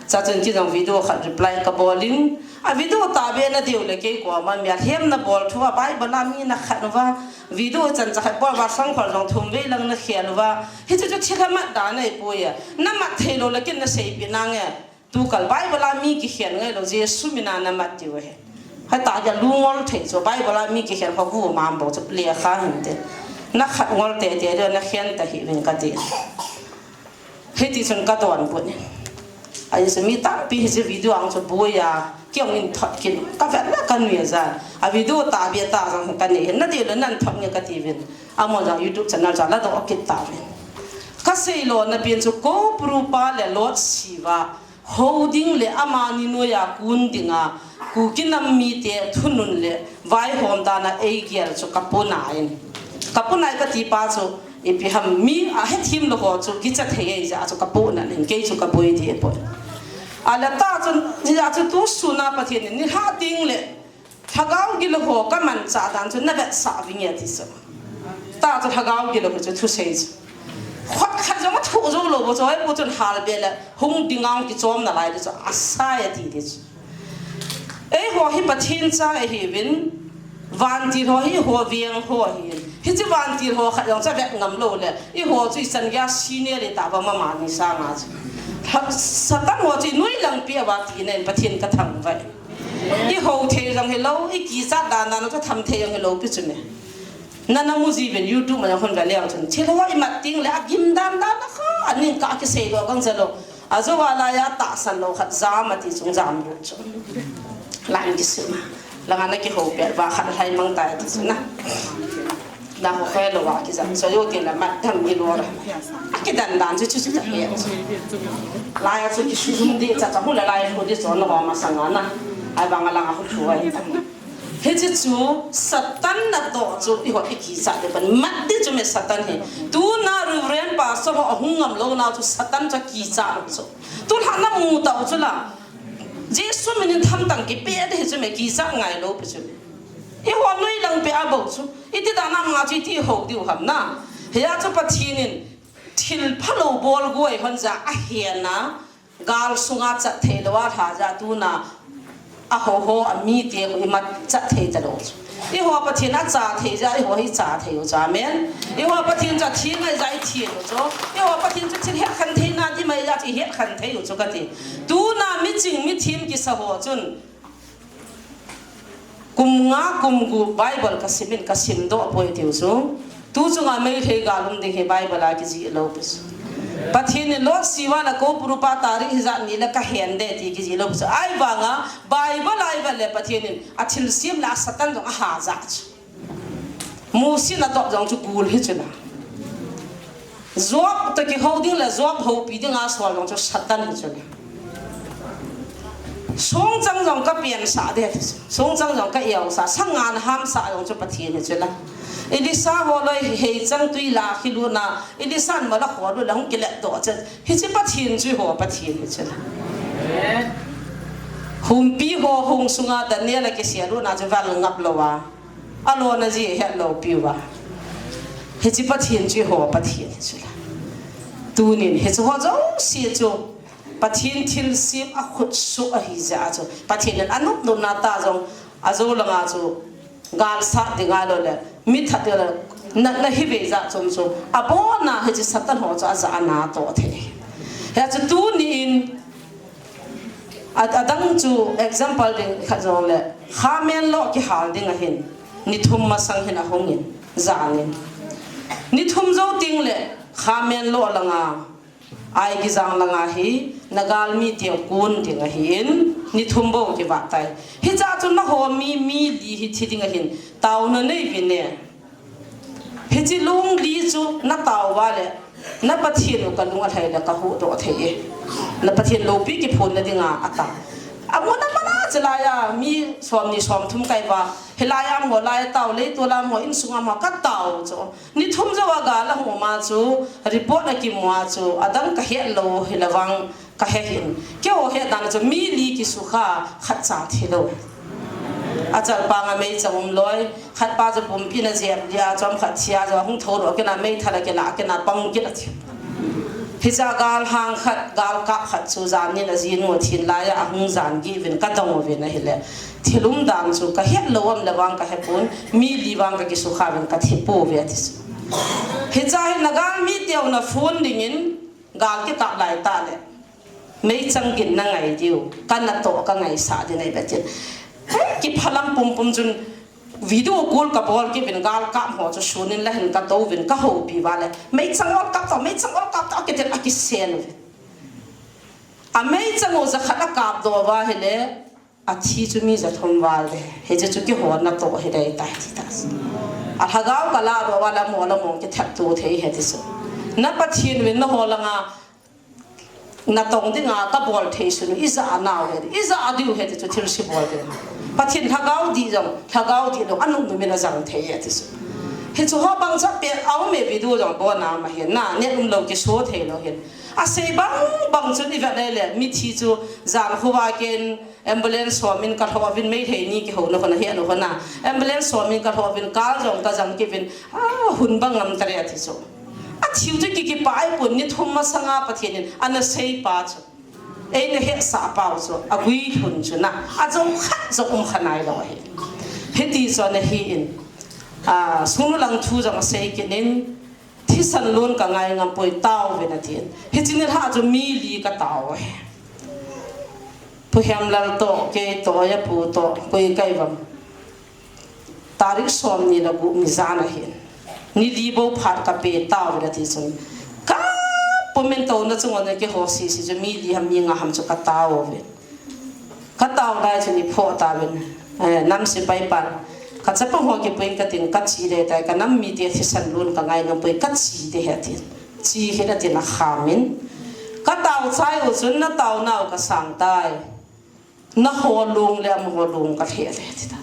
Chuchun kei jong video khat reply ka bol in, a video tahbeh na diu le kei koma mi alhem na bol thu a Bible a mi na khen uva, video chan cha khat bol uva sangkhol jong thum vei lang na khel uva, hichu chu thilha mat dan ahipoi e. Na mat thei lou le ken na seipeh nange. Tukal Bible a mi kikhen ngai lou, Jesu min a na mat diu ahi. Hita kei a lu ngol thei chu, Bible a mi kikhen kha gu mam bou chu lekha hinte. Na khat ngol tei tei diu, na khen tahih uvin kati. Hiti chun ka donbut in. Ahi chu mi tampi hiche video a chu boi a, kei jong in thot kit in. Ka vet le ka nui a jan. A video tahbeh tah jong ka nei in, na diu le nan thot nge kati uvin. Amon jong YouTube channel chu ala doh kit tauvin. Ka sei lona pen chu Koupuru pa le Lord Shiva hou ding le amani noiya kun dinga Kuki nam mite thunun le vaihom dan a eigel chu ka pu Nai in. Ka pu Nai kati pa chu ipi ham mi ahethem lou ho chu kicha thei ahi jeh a chu ka pu Nai in kei chu ka boi deh poi. Ahile tah chun, hijeh a chu tu sun a Pathen in nilhah teng le Lhagao gilou ho ka manchah dan chu na vetsah vinge ati chu. Tah chu Lhagao gilou ho chu thusei chu. Khut khat jong athu jou lou bou chu, hoi pu chun hal be le hung dinga hung kichom nalai di chu, asai ati di chu. Eiho hi Pathen cha ihiuvin, vantil ho hi eiho veng ho ahin. Hiche vantil ho khat jong chu avet ngam lou le, eiho chu ichan geiya senior itah uva mama ni sanga chu. Satan ho chu inui lang pi uva tina in Pathen ka thangvah e. Ihou thei jong hilou, ikichat dan dan u chu tham thei jong hilou pi chu me. Na na mu jiuvin YouTube a jong hung ve leu chun. Thil ho imat teng le agim dan dan a kha, aning kah kisei lou gang ja lou. Ajou a laiya tahsan lou khat jam ati chung jam lou chu. Lang kisim a. Langa na kihou pet uva khat lhai mang tai ati chu na. Na ho khe lou a kijam. So yo ke la mat dam ni lou ra. Akidan dan chu chu chu ta he. Laiya chu kisum di cha cha hu la lai hu di chu na ho masanga na. Ahivang a langa hu thu ai ta. Hiche chu Satan natoh chu eiho ikichat ding pan mat di chu me Satan hi. Tuna Reverend Pastor ho ahung ngam lou nau chu Satan chu akichat lou chu. Tulha na mu tau chu la. Jesu min in thamtang kipe di hi chu me kichat ngai lou pi chu. Eiho nui lang pi a bou chu. Iti dan a nga chu iti hou diu ham na. Hia chu Pathen in thil phalou bol guai hon ja ahe na. Gal sunga chat thei lou a lha ja tuna a ho ho a mite ho ima chat thei ta lou chu. Eiho Pathen a cha thei ja, eiho hi cha thei u chu. Amen. Eiho Pathen chu athi ngai ja ithi u chu. Eiho Pathen chu thil het khen thei na di mai ja chu het khen thei u chu kati. Tuna miching mithem kisa ho chun Kum nga, kum gup Bible ka sim in ka sim doh poi tiu chu. Tu chunga Meitei gal um ding hi Bible a kijih lou pi chu. Pathen in Lot siva na ko purupa tarik hijat ni le kahen de ti kijih lou chu. Ahivanga Bible a ivet le Pathen in athilsem le Satan jong ahajah chu. Musi natop jong chu gul hi chu la. Job toh kihou ding le Job houpi dinga sol jong chu Satan hi chu la. Songchang jong kapiansah de, songchang jong ka-eosah, sangan hamsah jong chu Pathen hi chu la. Elisha holoi heichang tui la khiluna, Elisha in mola kholu le hung kilet doh chu. Hiche Pathen chu eiho Pathen hi chu la. Humpi ho hung sunga Daniel akisel luna chu val ngap louva. Alona ji ahet lou piuva. Hiche Pathen chu eiho Pathen hi chu la. Tunin hiche ho jouse chu Pathen thilsem akhutsoh ahi jeh a chu Pathen in anop nopna tah jong ajou langa chu gal sat ding ahilou le mi that ding le natna hi ve jat chom chu abona hiche Satan ho chu ajah ana toh thei. Hia chu tunin a, adang chu example ding khat jong le khamen lo kihal ding ahin ni thum masang hin ahung in jan in ni thum jou teng le khamen lo langa Aigijang langa hi na galmi teu kun ding ahin, ni thum bou kivah tai. Hichea chu naho mi, mi li hi thi ding ahin, taona nei uvin e. Hiche lung li chu natao uva le, na Pathen u kalung alhai le kahuhdoh thei e. Na Pathen loupi kiphonna dinga atao. Amun amun a chulai a mi som ni som thum kai uva, hilai a amaho lai atao, leitol a amaho, insung a amaho katao chu. Ni thum jou a gal ahung um a chu, report akimu a chu, adang kahet lou hile vang kahe hih in. Keiho hetdan chu mi li kisukha, khatcha thi lou. Achalpang a meichang um loi, khatpa chu pumpi in ajep lih a, chomkhat thi a chu ahung thou lou, keiin a meithal a kila, keiin a pang kit athi. Hichea galhang khat, galkap khat chu jan in ajinu athin lai a ahung jan gih uvin kadong uvin ahile. Thil umdan chu kahet lou um le vang kahepon, mi li vang kakisukha uvin kathi pouve ati chu. Hichea hi na galmi teu na phone dingin gal kikap lai tah le. Meichang gin nangai diu, kanatoh kangaisah ding ahi betin. Hei, kiphalam pumpum chun video call kabol kit uvin galkap ho chu sunin lahin katou uvin kahoupi uva le. Meichang ol kap tao, meichang ol kap tao, kiti le akisen uvin. Ameichang u jakhat akap doh uva ahile, athi chu mi jathum val de. Hiche chu keiho natoh hi dei tai ti ta. Alhagao kalah doh uva le amaho le amaho kithat to thei ahi ti chu. Na Pathen uvin naho langa natong dinga kabol thei sun u ijah nau ahi, ijah diu ahi ti chu thilse bol ding. Pathen lhagao dih jong, lhagao dih lou, anung nung min ajang thei ahi ti chu. Hichu ho bang cha pe aume video jong bona ma hin na, net um lou kiso thei lou hin. Asei bang bang chun ivet le le, mithi chu jan khovah kin, Ambulance homin kalhoh uvin Meitei ni kihouna hon a, henu hon a. Ambulance homin kalhoh uvin kal jong kajang kit uvin. Ah, hun bang ngam tare ati chu. Athiu chu kiki pa ai pun ni thum masanga Pathen in ana sei pa chu. Eina hetsah pau chu. Agui hun chu na. Ajong khat jong um kha nailou ahi. Hiti chu ana hi in. Ah, sunu lang thu jong asei kit in. Thisan lun kangai ngam poi tao uvin atin. Hiche nilhah chu mi li katao ahi. Pu Hemlal toh, kei toh, apu toh, koi kai vang. Tarik som ni le gup ni jan ahin. Ni li bou phat kape tao uvin ati chun. Kapumin touna chunga keiho sese chu mi li ham mi nga ham chu katao uvin. Katao lai chun iphoh tauvin. Eh, nam sepai pan. Kachapa ho kipuin katin kache ding tai kanam mite thisan lun kangai ngam poi kache ding ahi atin. Che hih in atin akhamin. Katao chai u chun natao nau kasang tai. Naho lung le amaho lung kalheh le ti ta.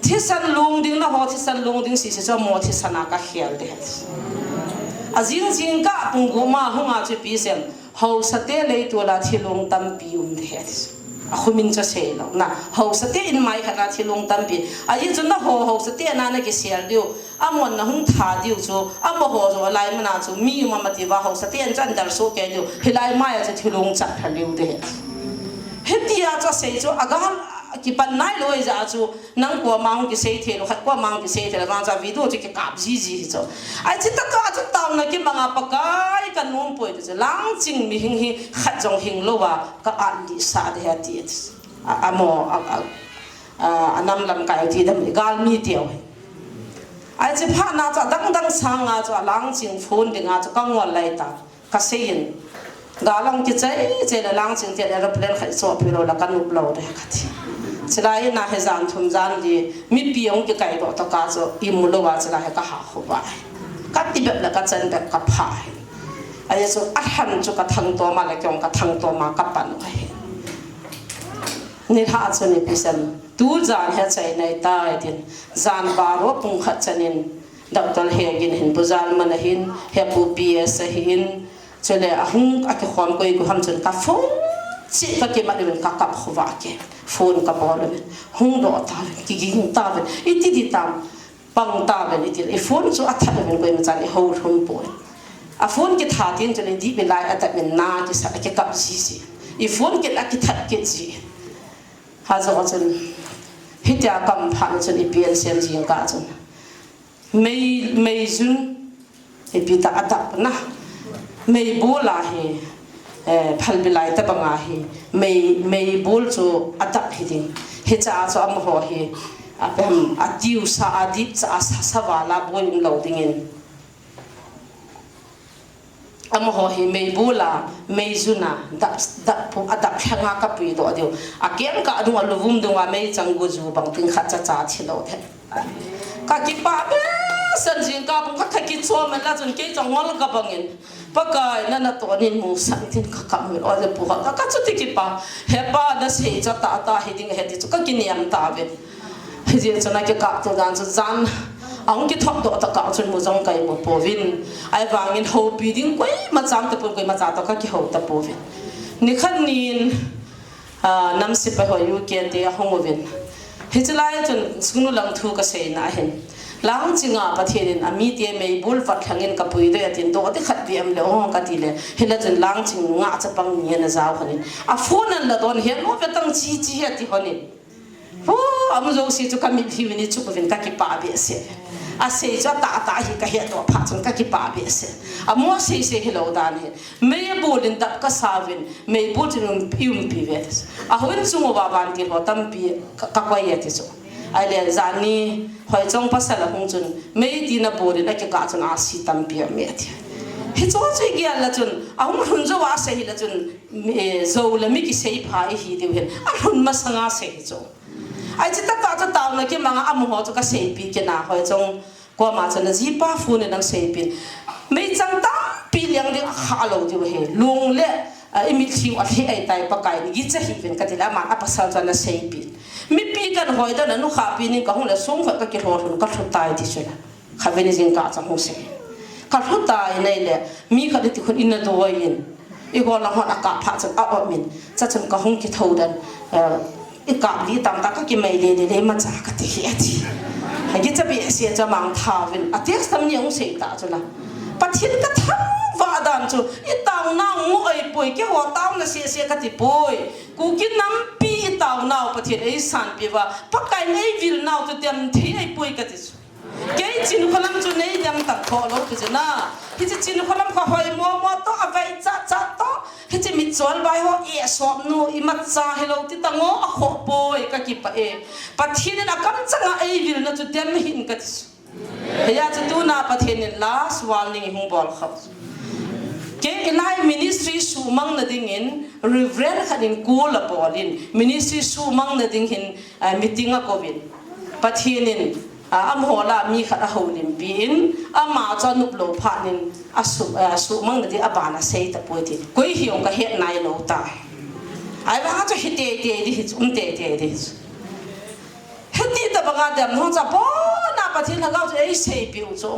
Thisan lung ding naho thisan lung ding sese chu amaho thisan a kakhel ding ahi. Ajing jing kah pung gup ma hunga chu ipi sem. Haosa te leitol a thilong tampi um ding ahi. Akhumin chu seilou na. Haosa te in mai khat a thilong tampi. Ajeh chu naho haosa te na nakisel diu. Amon nahung tha diu chu. Amaho jong alai mana chu. Mi um ama tiva haosa te in chan dal so ke diu. Hilai mai a chu thilong chat pha liu ding ahi. Hitia chu asei chu. Agal kipan nailou ahi jeh a chu. Nang koima hung kisei thei lou, khat koima hung kisei thei lou, vang cha video chu kikap jiji hi chu. Ai, chutah toh, a chu taona kimanga Pakai kanom poi ti chu. Langching mihing hi khat jong hing louva, ka at lih sah ding ahi ati. A, amo, a, a, a, anam lamkai ti dam, galmi teu hi. Ai chi phat na chu adang dang sanga chu Langching phone dinga chu ka ngol lai ta. Ka seiyin. Galang kichai chai le Langching te aeroplane khat chu pi lou la ka nup lou de ka ti. Chilai na he jan thum jan li mipi ong kikai doh to ka chu imu lou a chilai he ka ha khu ba. Ka ti bep le ka chan bep ka pha he. Ai chu a han chu ka thang to ma le kyong ka thang to ma ka pan ka he. Ni ha chu ni pi sem. Tu jan he chai nai ta ai tin. Jan ba ro pung khat chanin. Doctor Hegin hin, Pu Jalman ahin, Hepu P S ahin, chule ahung akikhom koi ko ham chun ka phone chi ka kimat uvin ka kap khuva ke. Phone ka bol uvin. Hung doh ta uvin, kiging ta uvin. Iti di tam, pang ta uvin, iti. I phone chu athat uvin koima chan i ho lhum poi. A phone kithat in chule di bilai atap in na kisa kikap ji ji. I phone kit akithat kit ji. Hajo chun. Hitia kam phat chun i pian sem jing ka chun. Mei, mei jun, ipi ta adap na. Mei bul a hi, eh, phalbi lai ta banga hi. Mei, mei bul chu adap hi ding. Hicha chu amaho hi, a pem, a tiu sa, a dip sa, a sa, sa vala bul in lo dingin. Amaho hi mei bul a, mei jun a, dap, dap pu, adap lhanga ka pui doh diu. A ken ka dung a luvum dung a mei chang gu ju bang ting khat cha cha thi lo the. Ka kipa behseh jing ka pung ka, ka kichom la chun kei chang ngol ka bangin. Pakai na na to nin mu san tin ka kam mi o le pu ka, ka chu ti kipa. He pa na sei cha ta ta hi ding he ti chu ka kiniam ta ve. Hijeh chun a kikap tu dan chu jan. Ahung kithop doh ta ka chun mu jong kai mu pouvin. Ai vangin hopi ding koima cham ta pun koima cha to ka kiho ta pouvin. Nikhat nin. Ah, nam sipai ho U K te ahung uvin. Hichi lai chun sungnu lang thu ka seina ahin. Langching a Pathen in amite mei bul vat lhangin ka pui doi atin doh ti khat vem le ong ka ti le. Hila chun Langching nga chapang ni ana jao khanin. A phone an la don hian mo ve tang chi chi hi ati honin. Pu, amu jouse chu ka mitlhi uvin i chuk uvin ka kipa behseh. A sei chu a tah tah hi ka he doh phat chun ka kipa behseh. Amu sei sei hi lo dan hi. Mei bul in dap ka sa uvin. Mei bul chun um, i umpi ve. A hon chung uva vantil ho tampi ka, ka koi e ti chu. Ai le jan ni hoi chong pasal ahung chun. Mei tina bul in a kikah chun a si tampi a me ti. Hi chu chu i gial la chun. Ahung lhun jo a sei hi la chun. Mi, eh, jo le mi kisei pha i hi diu hin. A lhun masanga sei chu. Ai chi taka chu tauna kimanga amaho chu ka seipi kina hoi chong koma chu na jipa phone in nang seipin. Meichang tampi liang ding a kha lo diu hi. Lung le, ah, i mitlhi u a lhi ai tai Pakai ni gicha hi vin ka ti le aman a pasal chu na seipin. Mipi kan hoi dan a nu kha pi ning ka hung le sung khat ka kilhor hun ka lhu tai ti chu la. Kha veni jing ka chang hung se. Ka lhu tai nei le, mi khat ti khun in na doi in. I ho lang hon a kap phat chun a om in. Cha chun ka hung kitho dan, eh, i kap li tam ta ka kimei le le le ma cha ka ti hi ati. Ha ki cha behseh cha mang tha vin. A text tam ni hung sei ta chu la. Pathen ka thangvah dan chu, i tauna ngu ai poi, keiho tauna seh seh ka ti poi. Kuki nampi i taunau Pathen ei sanpi uva. Pakai in ei vilnau chu dem thei ai poi ka ti chu. Kei Chinkholam chu nei dem tang kho lo ti chu na. Hichi Chinkholam kha hoi mo mo to a vai cha cha to. Hichi mitchol bai ho e sop nu i mat cha hi lo ti ta ngo a kho poi ka kipa e. Pathen in a kam changa ei vilna chu dem hin ka ti chu. Heya chu tuna Pathen in last warning hung bol kha. Kei i lai ministry sumang na ding in Reverend khat in kul a bol in ministry sumang na ding hin, ah, meeting a kovin. Pathen in Ah, amaho la mi khat a holimpi in, ama chu a nup lo phat in, a su, ah, sumang na di a ban a sei ta poi ti. Koi hi ong ka het nai lo ta. Ai vang chu hi te te di hi chu um te te di hi chu. Hiti ta banga dem hong cha pona Pathen lhagao chu ei seipi u chu.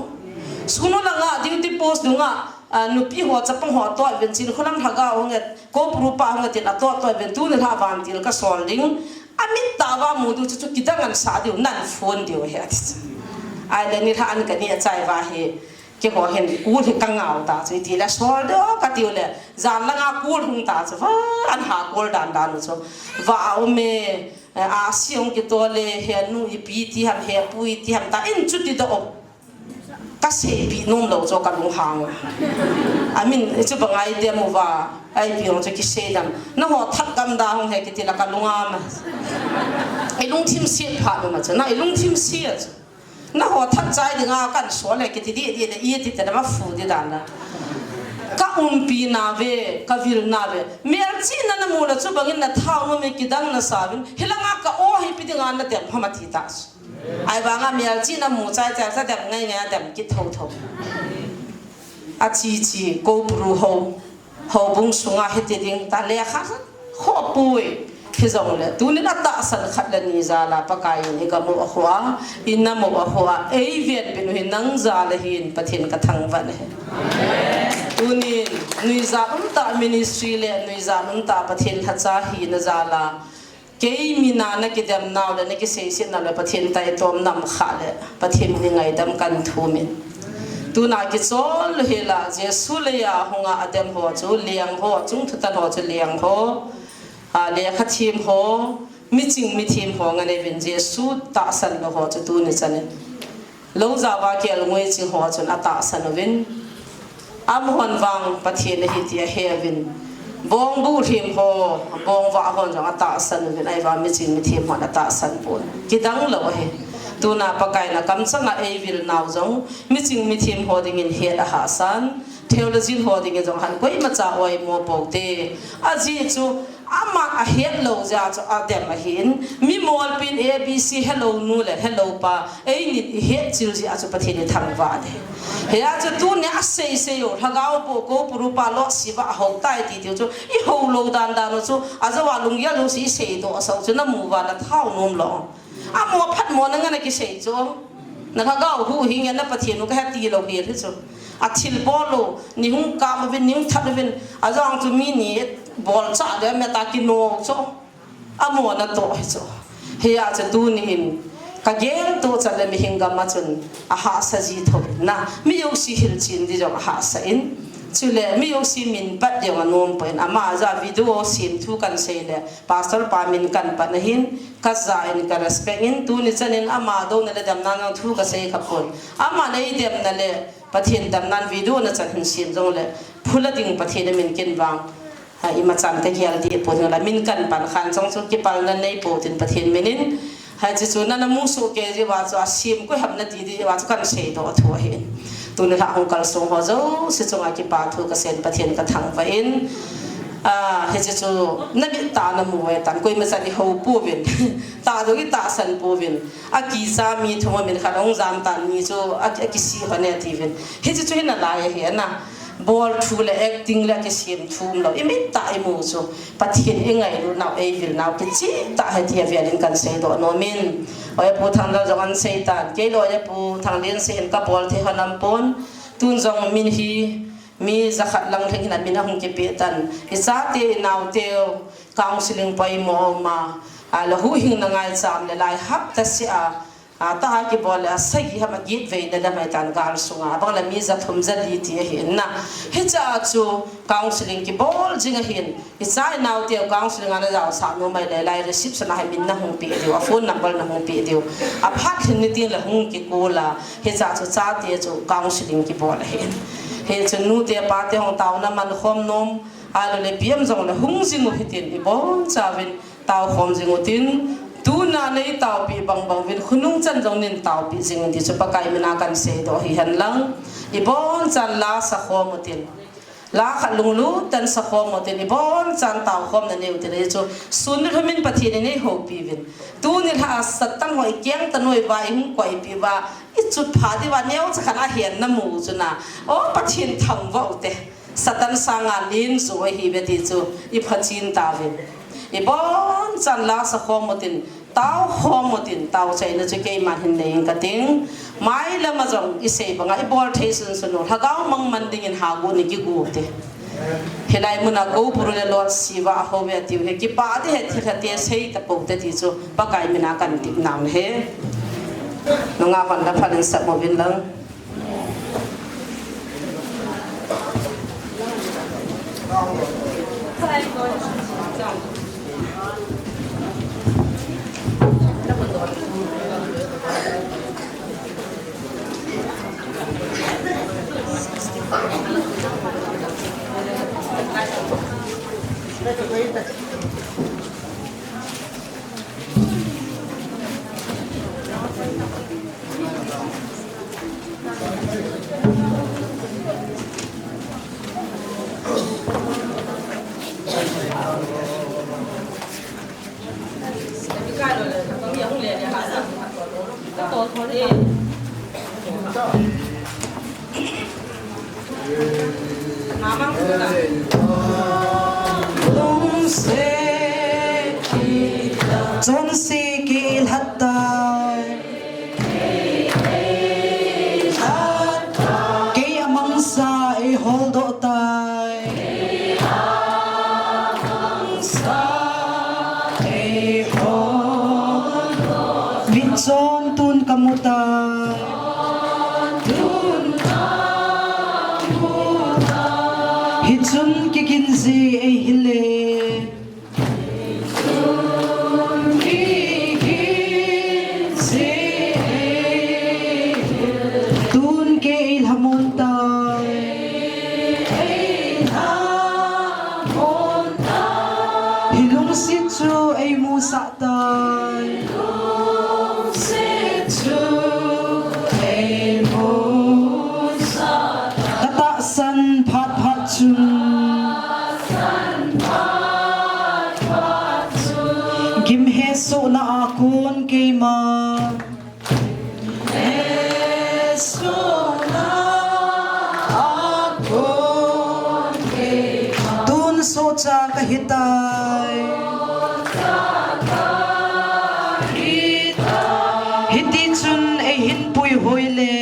Sunu langa duty post dunga, ah, nupi ho chapang ho to vin Chinkholam lhagao hong et, ko puru pa hong et in a to to vin tu ni lha vantil ka sol ding. A mit tava mu diu chu, chu kidang an sa diu, nan phone diu he ati chu. Ai le ni lha an ka ni a chai va hi, keiho hin kul hi ka ngau ta chu, iti le sol diu ka tiu le, jan langa kul hung ta chu, va an ha kul dan dan chu, va a um e, a siung kito le, he nu ipi ti ham, he pu iti ham ta, in chu ti do. Ka seipi nom lo chu ka lunghang. A min, chu bang ai dem uva, ai pi hong chu kisei dam. Na ho that gam da hong he kiti la ka lungam. I lungthim siat phat ma chu, na i lungthim siat chu. Naho that chai dinga kan so le kiti di di le i ti te na ma fu di dan na. Ka umpi na ve, ka vil na ve. Melchihna namu le chu bangin na thao mu mi kidang na sa vin. Hilanga ka o hi pi dinga na dem hama ti ta. Ai vanga melchihna mu chai chai sa dem ngai ngai dem ki tho tho. A chi chi ko puru ho. Houbung sunga hiti ding ta lekha kho pui. Hijongle, tunin atahsan khat le ni jala Pakai in i gamu a hua, i namu a hua, ei ven pin hi nang jala hin Pathen ka thangvah e. Tunin, nuijat umtah ministry le, nuijat umtah Pathen lhacha hina jala, kei mina na kidem nau le, na kiseiset nau le, Pathen taitom nam kha le, Pathen min i ngaidam kan thum in. Tuna kichol hila, Jesu le ya hunga adem ho chu, liang ho, chung thutan ho chu, liang ho, a, lekha thim ho, miching mithim ho ngan e vin Jesu tahsan lo ho chu tuni chanin. Lo java kel ngui ching ho chun atahsan uvin. Amahon vang Pathen ahi ti ahe uvin. Bong bu him ho, bong va hon jong atahsan uvin. Ai va miching mithim hon atahsan pon. Kidang lo ahi. Tuna Pakai na kamchanga ei vil nau jong. Miching mithim ho dingin het ahahsan. Theologian ho dingin jong han koima cha oi mo po te. Ajeh chu Ama ahet lo jeh a chu adem ahin, mi molpin A B C hello nu le hello pa, einin i het chil jeh a chu Pathen i thangvah e. Hia chu tunia asei sei u, lhagao pu ko puru pa lo siva ho tai ti tiu chu, i ho lo dan dan u chu, ajo a lunggel lo si i sei doh asau chu namu va na thao nom lo. Amo phat mo na ngan a kisei chu. Na lhagao huhhing a na Pathen u kahe ti lo hel hi chu. Athil bol u, ni hung kap uvin, ni hung that uvin, ajong chu mi ni bol cha de me ta kino chu. Amo na toh hi chu. Hia chu tuni in, ka gel toh chan le mihing gam a chun, ahahsa ji tho na, mi jouse hilchen di jong ahahsa in. Chule, mi jouse min pat jong anom poi in, ama ja video sem thu kan sei le, Pastor pa min kan pat na hin, ka ja in ka respect in, tuni chan in ama douna le damna jong thu ka sei kha pon. Ama nei demna le Pathen damna video na chan hin sem jong le, phula ding Pathen a min kin vang. Ha, ima chan ka gel di pon la min kan pan khan jong chu kipalna nei po tin Pathen min in. Hai chu chu na na mu su ke ji wa chu asim ko hap na ti di wa chu kan sei doh thu ahi. Tuni la hung kal sung ho jouse chunga kipa thu ka sei in Pathen ka thangvah in. A, hiche chu, na bit ta na mu e tan, koima chan i ho pouvin. Ta jong i tahsan pouvin. Akicha mi thum a min khat hung jam tan ni chu, a, akisi ho ne tivin. Hiche chu hi na lai ahi na. Bol thu le acting le kisem thum lo. I mit ta i mu chu. Pathen i ngailut nau, ei vil nau, kicheh tah ahi ti avel in kan sei doh nom in. Oja pu Thanglal jong an sei tan. Kei le oja pu Thanglal sei hin ka bol thei ho nam pon. Tun jong min hi, Mi jakhat lang lhing hin a min ahung kipeh tan. I chate, i naote, counseling poimo ma. A, la huhhingna ngaicham le lai hapta seh a. A, ta a kibol le a sagi ham a get vei na le mai tan gal sunga. Abang le mi jathum jali ti ahi na. Hicha chu counseling kibol jing ahin. I cha i naote counseling a na jaosah nom mai le lai reception a hin min na hung pe diu, a phone number na hung pe diu. A phat hin nitin le hung kikol a, hicha chu chate chu counseling kibol ahi. Hichu nute pate hung taona man khom nom, alu le piam jong le hung jing u hitin i bonchauvin tao khom jing u tin, tuna nei taopi bang bang uvin khonung chan jong nin taopi jing un ti chu Pakai mina kan sei doh hi hen lang. I bonchan la sa khom u tin. La khat lunglut tah in sa khom u tin, i bonchan tao khomna nei u tin, hichu sun ni lhum in Pathen in ei houpi uvin. Tuni lha a Satan ho i keng ta noi va, i hung koipi va, i chut pha di va, neocha khat a hin na mu chu na. O Pathen thangvah u te. Satan sanga len jo ahi ve ti chu, i phachin tauvin. I bonchan la sa khom u tin, Tao khom u tin, tao chaina chu keiman hin nei ing ka ting. Mai lama jong i sei banga i bol thei sunsun u. Lhagao mang man dingin ha gu ni kigu te. Hilai muna ko puru le lot siva a ho ve tiu he kipa te he thil he te sei ta po te ti chu Pakai mina kan tip nau he. Nunga hon la phalin sap mo vin lang. Chonse kei lhat tai. Kei amangsa ei holdoh tai. Mitchon tun kamu tai. Hichun kigin ji ei hile. Tun kei ei lhamon tai. Hi lungset chu ei musah tai. Katahsan phat phat chun. Gimhesohna a kon keima. Tun sohcha kahi tai. Hiti chun ei hin puihoi le.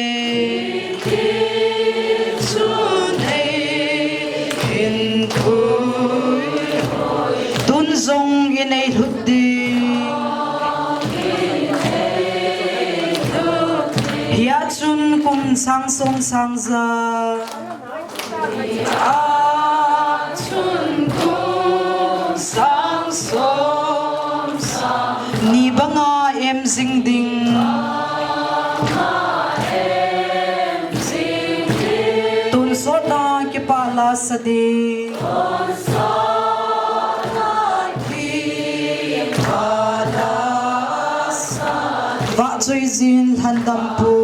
Tun jong in ei lhut ding. Hia chun kum sang som sang ja. A chun kum sang som sang. Ni banga em jing ding. Tonsotna kipah lasa ding. Vahchoijin lhandam pu.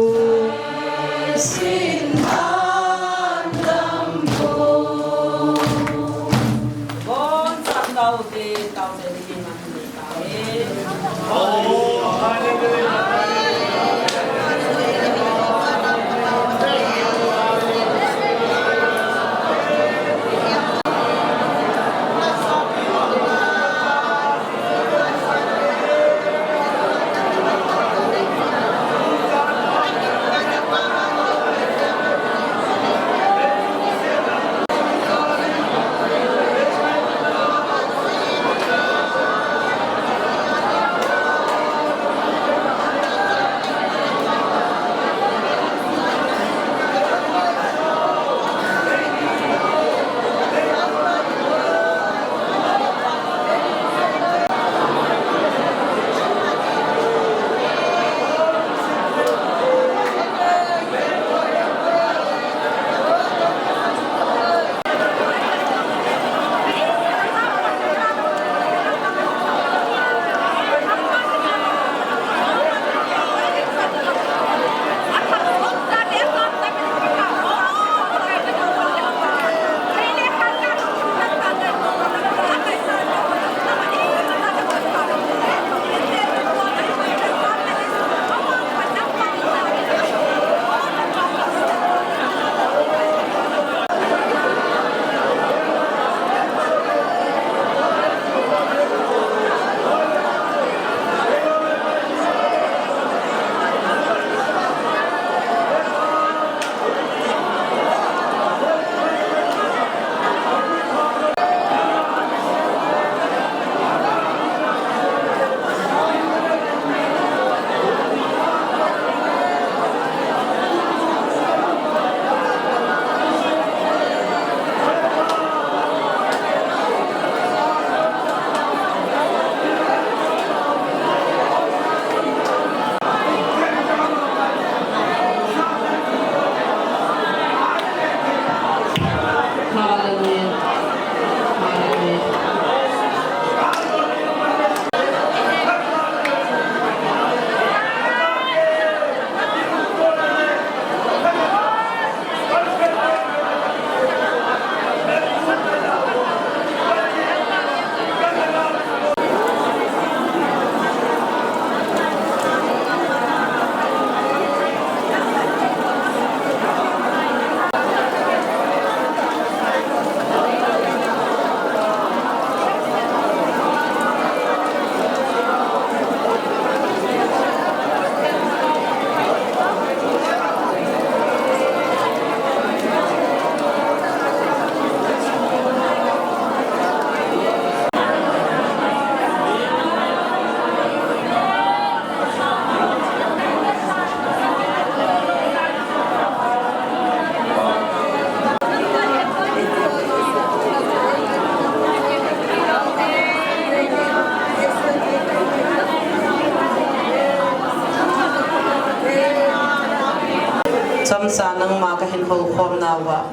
Sa nangma kahin houkhom nauva,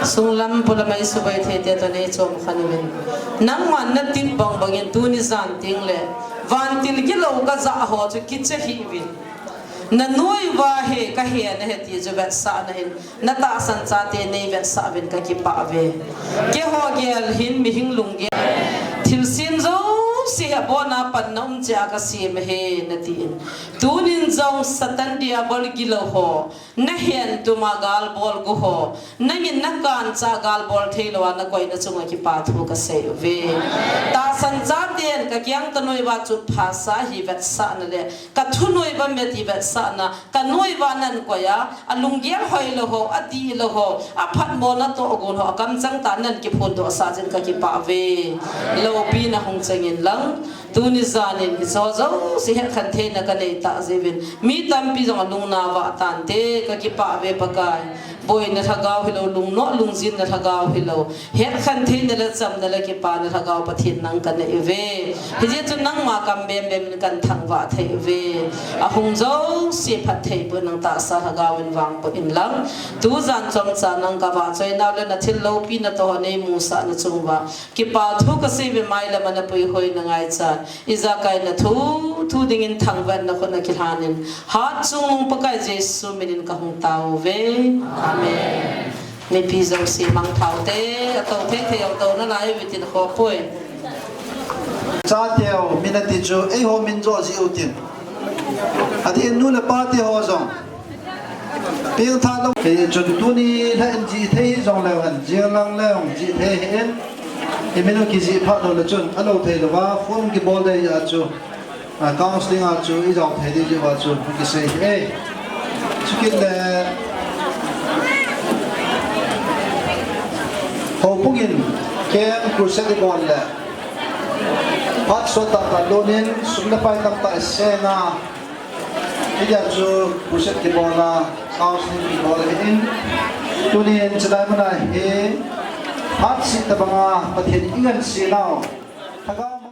sunglam polam a isuboi thei te toh neichom khan uvin. Nangman natep bang bangin tuni jan tengle vantil gilou kajah ho chu kiche hih uvin. Nanoi uva he kahe nahi ti chu vetsahna hin natahsan chate neivetsah uvin kakipah uve. Keiho gel hin mihing lunggel, thilsem jouse hi abona panna um cheh a kasem ahi natin. Tunin jong Satan Diabol gilou ho, nahen tuma galbol gu ho, nangin nakancha galbol theilouva nakoina chunga kipathu kasei uve. Tahsan chaten kakiang kanoi uva chutphasah hi vetsahna le kathunoi uva meti vetsahna, kanoi uva nankoi a, alunggel hoilou ho, adihlou ho, aphatmo natoh gon ho, akamchang tah nankiphondoh sah jeh in kakipah uve. Loupina hung changin lang, tuni janin hicheho jouse hetkhen theina kanei tah jeh uvin mi tampi jong alungna vah tante, kakipah uve Pakai. Boina lhagao hilou, lungnoh lungjinna lhagao hilou, hetkhen theina le chamna le kipana lhagao Pathen nang kanei uve. Hijeh chun nangma kam bembem in kanthangvah thei uve. Ahung jouse phattheiboh in nang tahsa lhagao in vangboh inlang, tujan chomcha nang kavahchoinau le nathil loupina toh neimusahna chung uva kipathu kasei uve, mailam a napuihoi nangaichan ijakaina thu thu dingin thangvahna khut a kilhanin, Hatchungnung Pakai Jesu minin kahung tao uve. Amen. Mipi jouse mangpha ute, atou thei thei jong tou nalai uve tin khohpoi. Chateu min ati chu eiho min joh jeh utin, adeh in nu le pa teho jong pengtha lou. Hichun tuni lha in jih thei hijongleu hen, jinglang leng jih thei hih in, imin u kijih phat lou le chun alou theilouva phone kibol ding a chu, counselling a chu ijao thei ding jeh uva chu kisei hih e. Chukit le houbung in camp, crusade ibol le phat sot tahtah lonin sum le pai tamtah iseng a, hitia chu crusade kibol a, counselling kibol ahin, tunin chulai mun a hi phat seh tobang a Pathen in ingansei nau, lhagao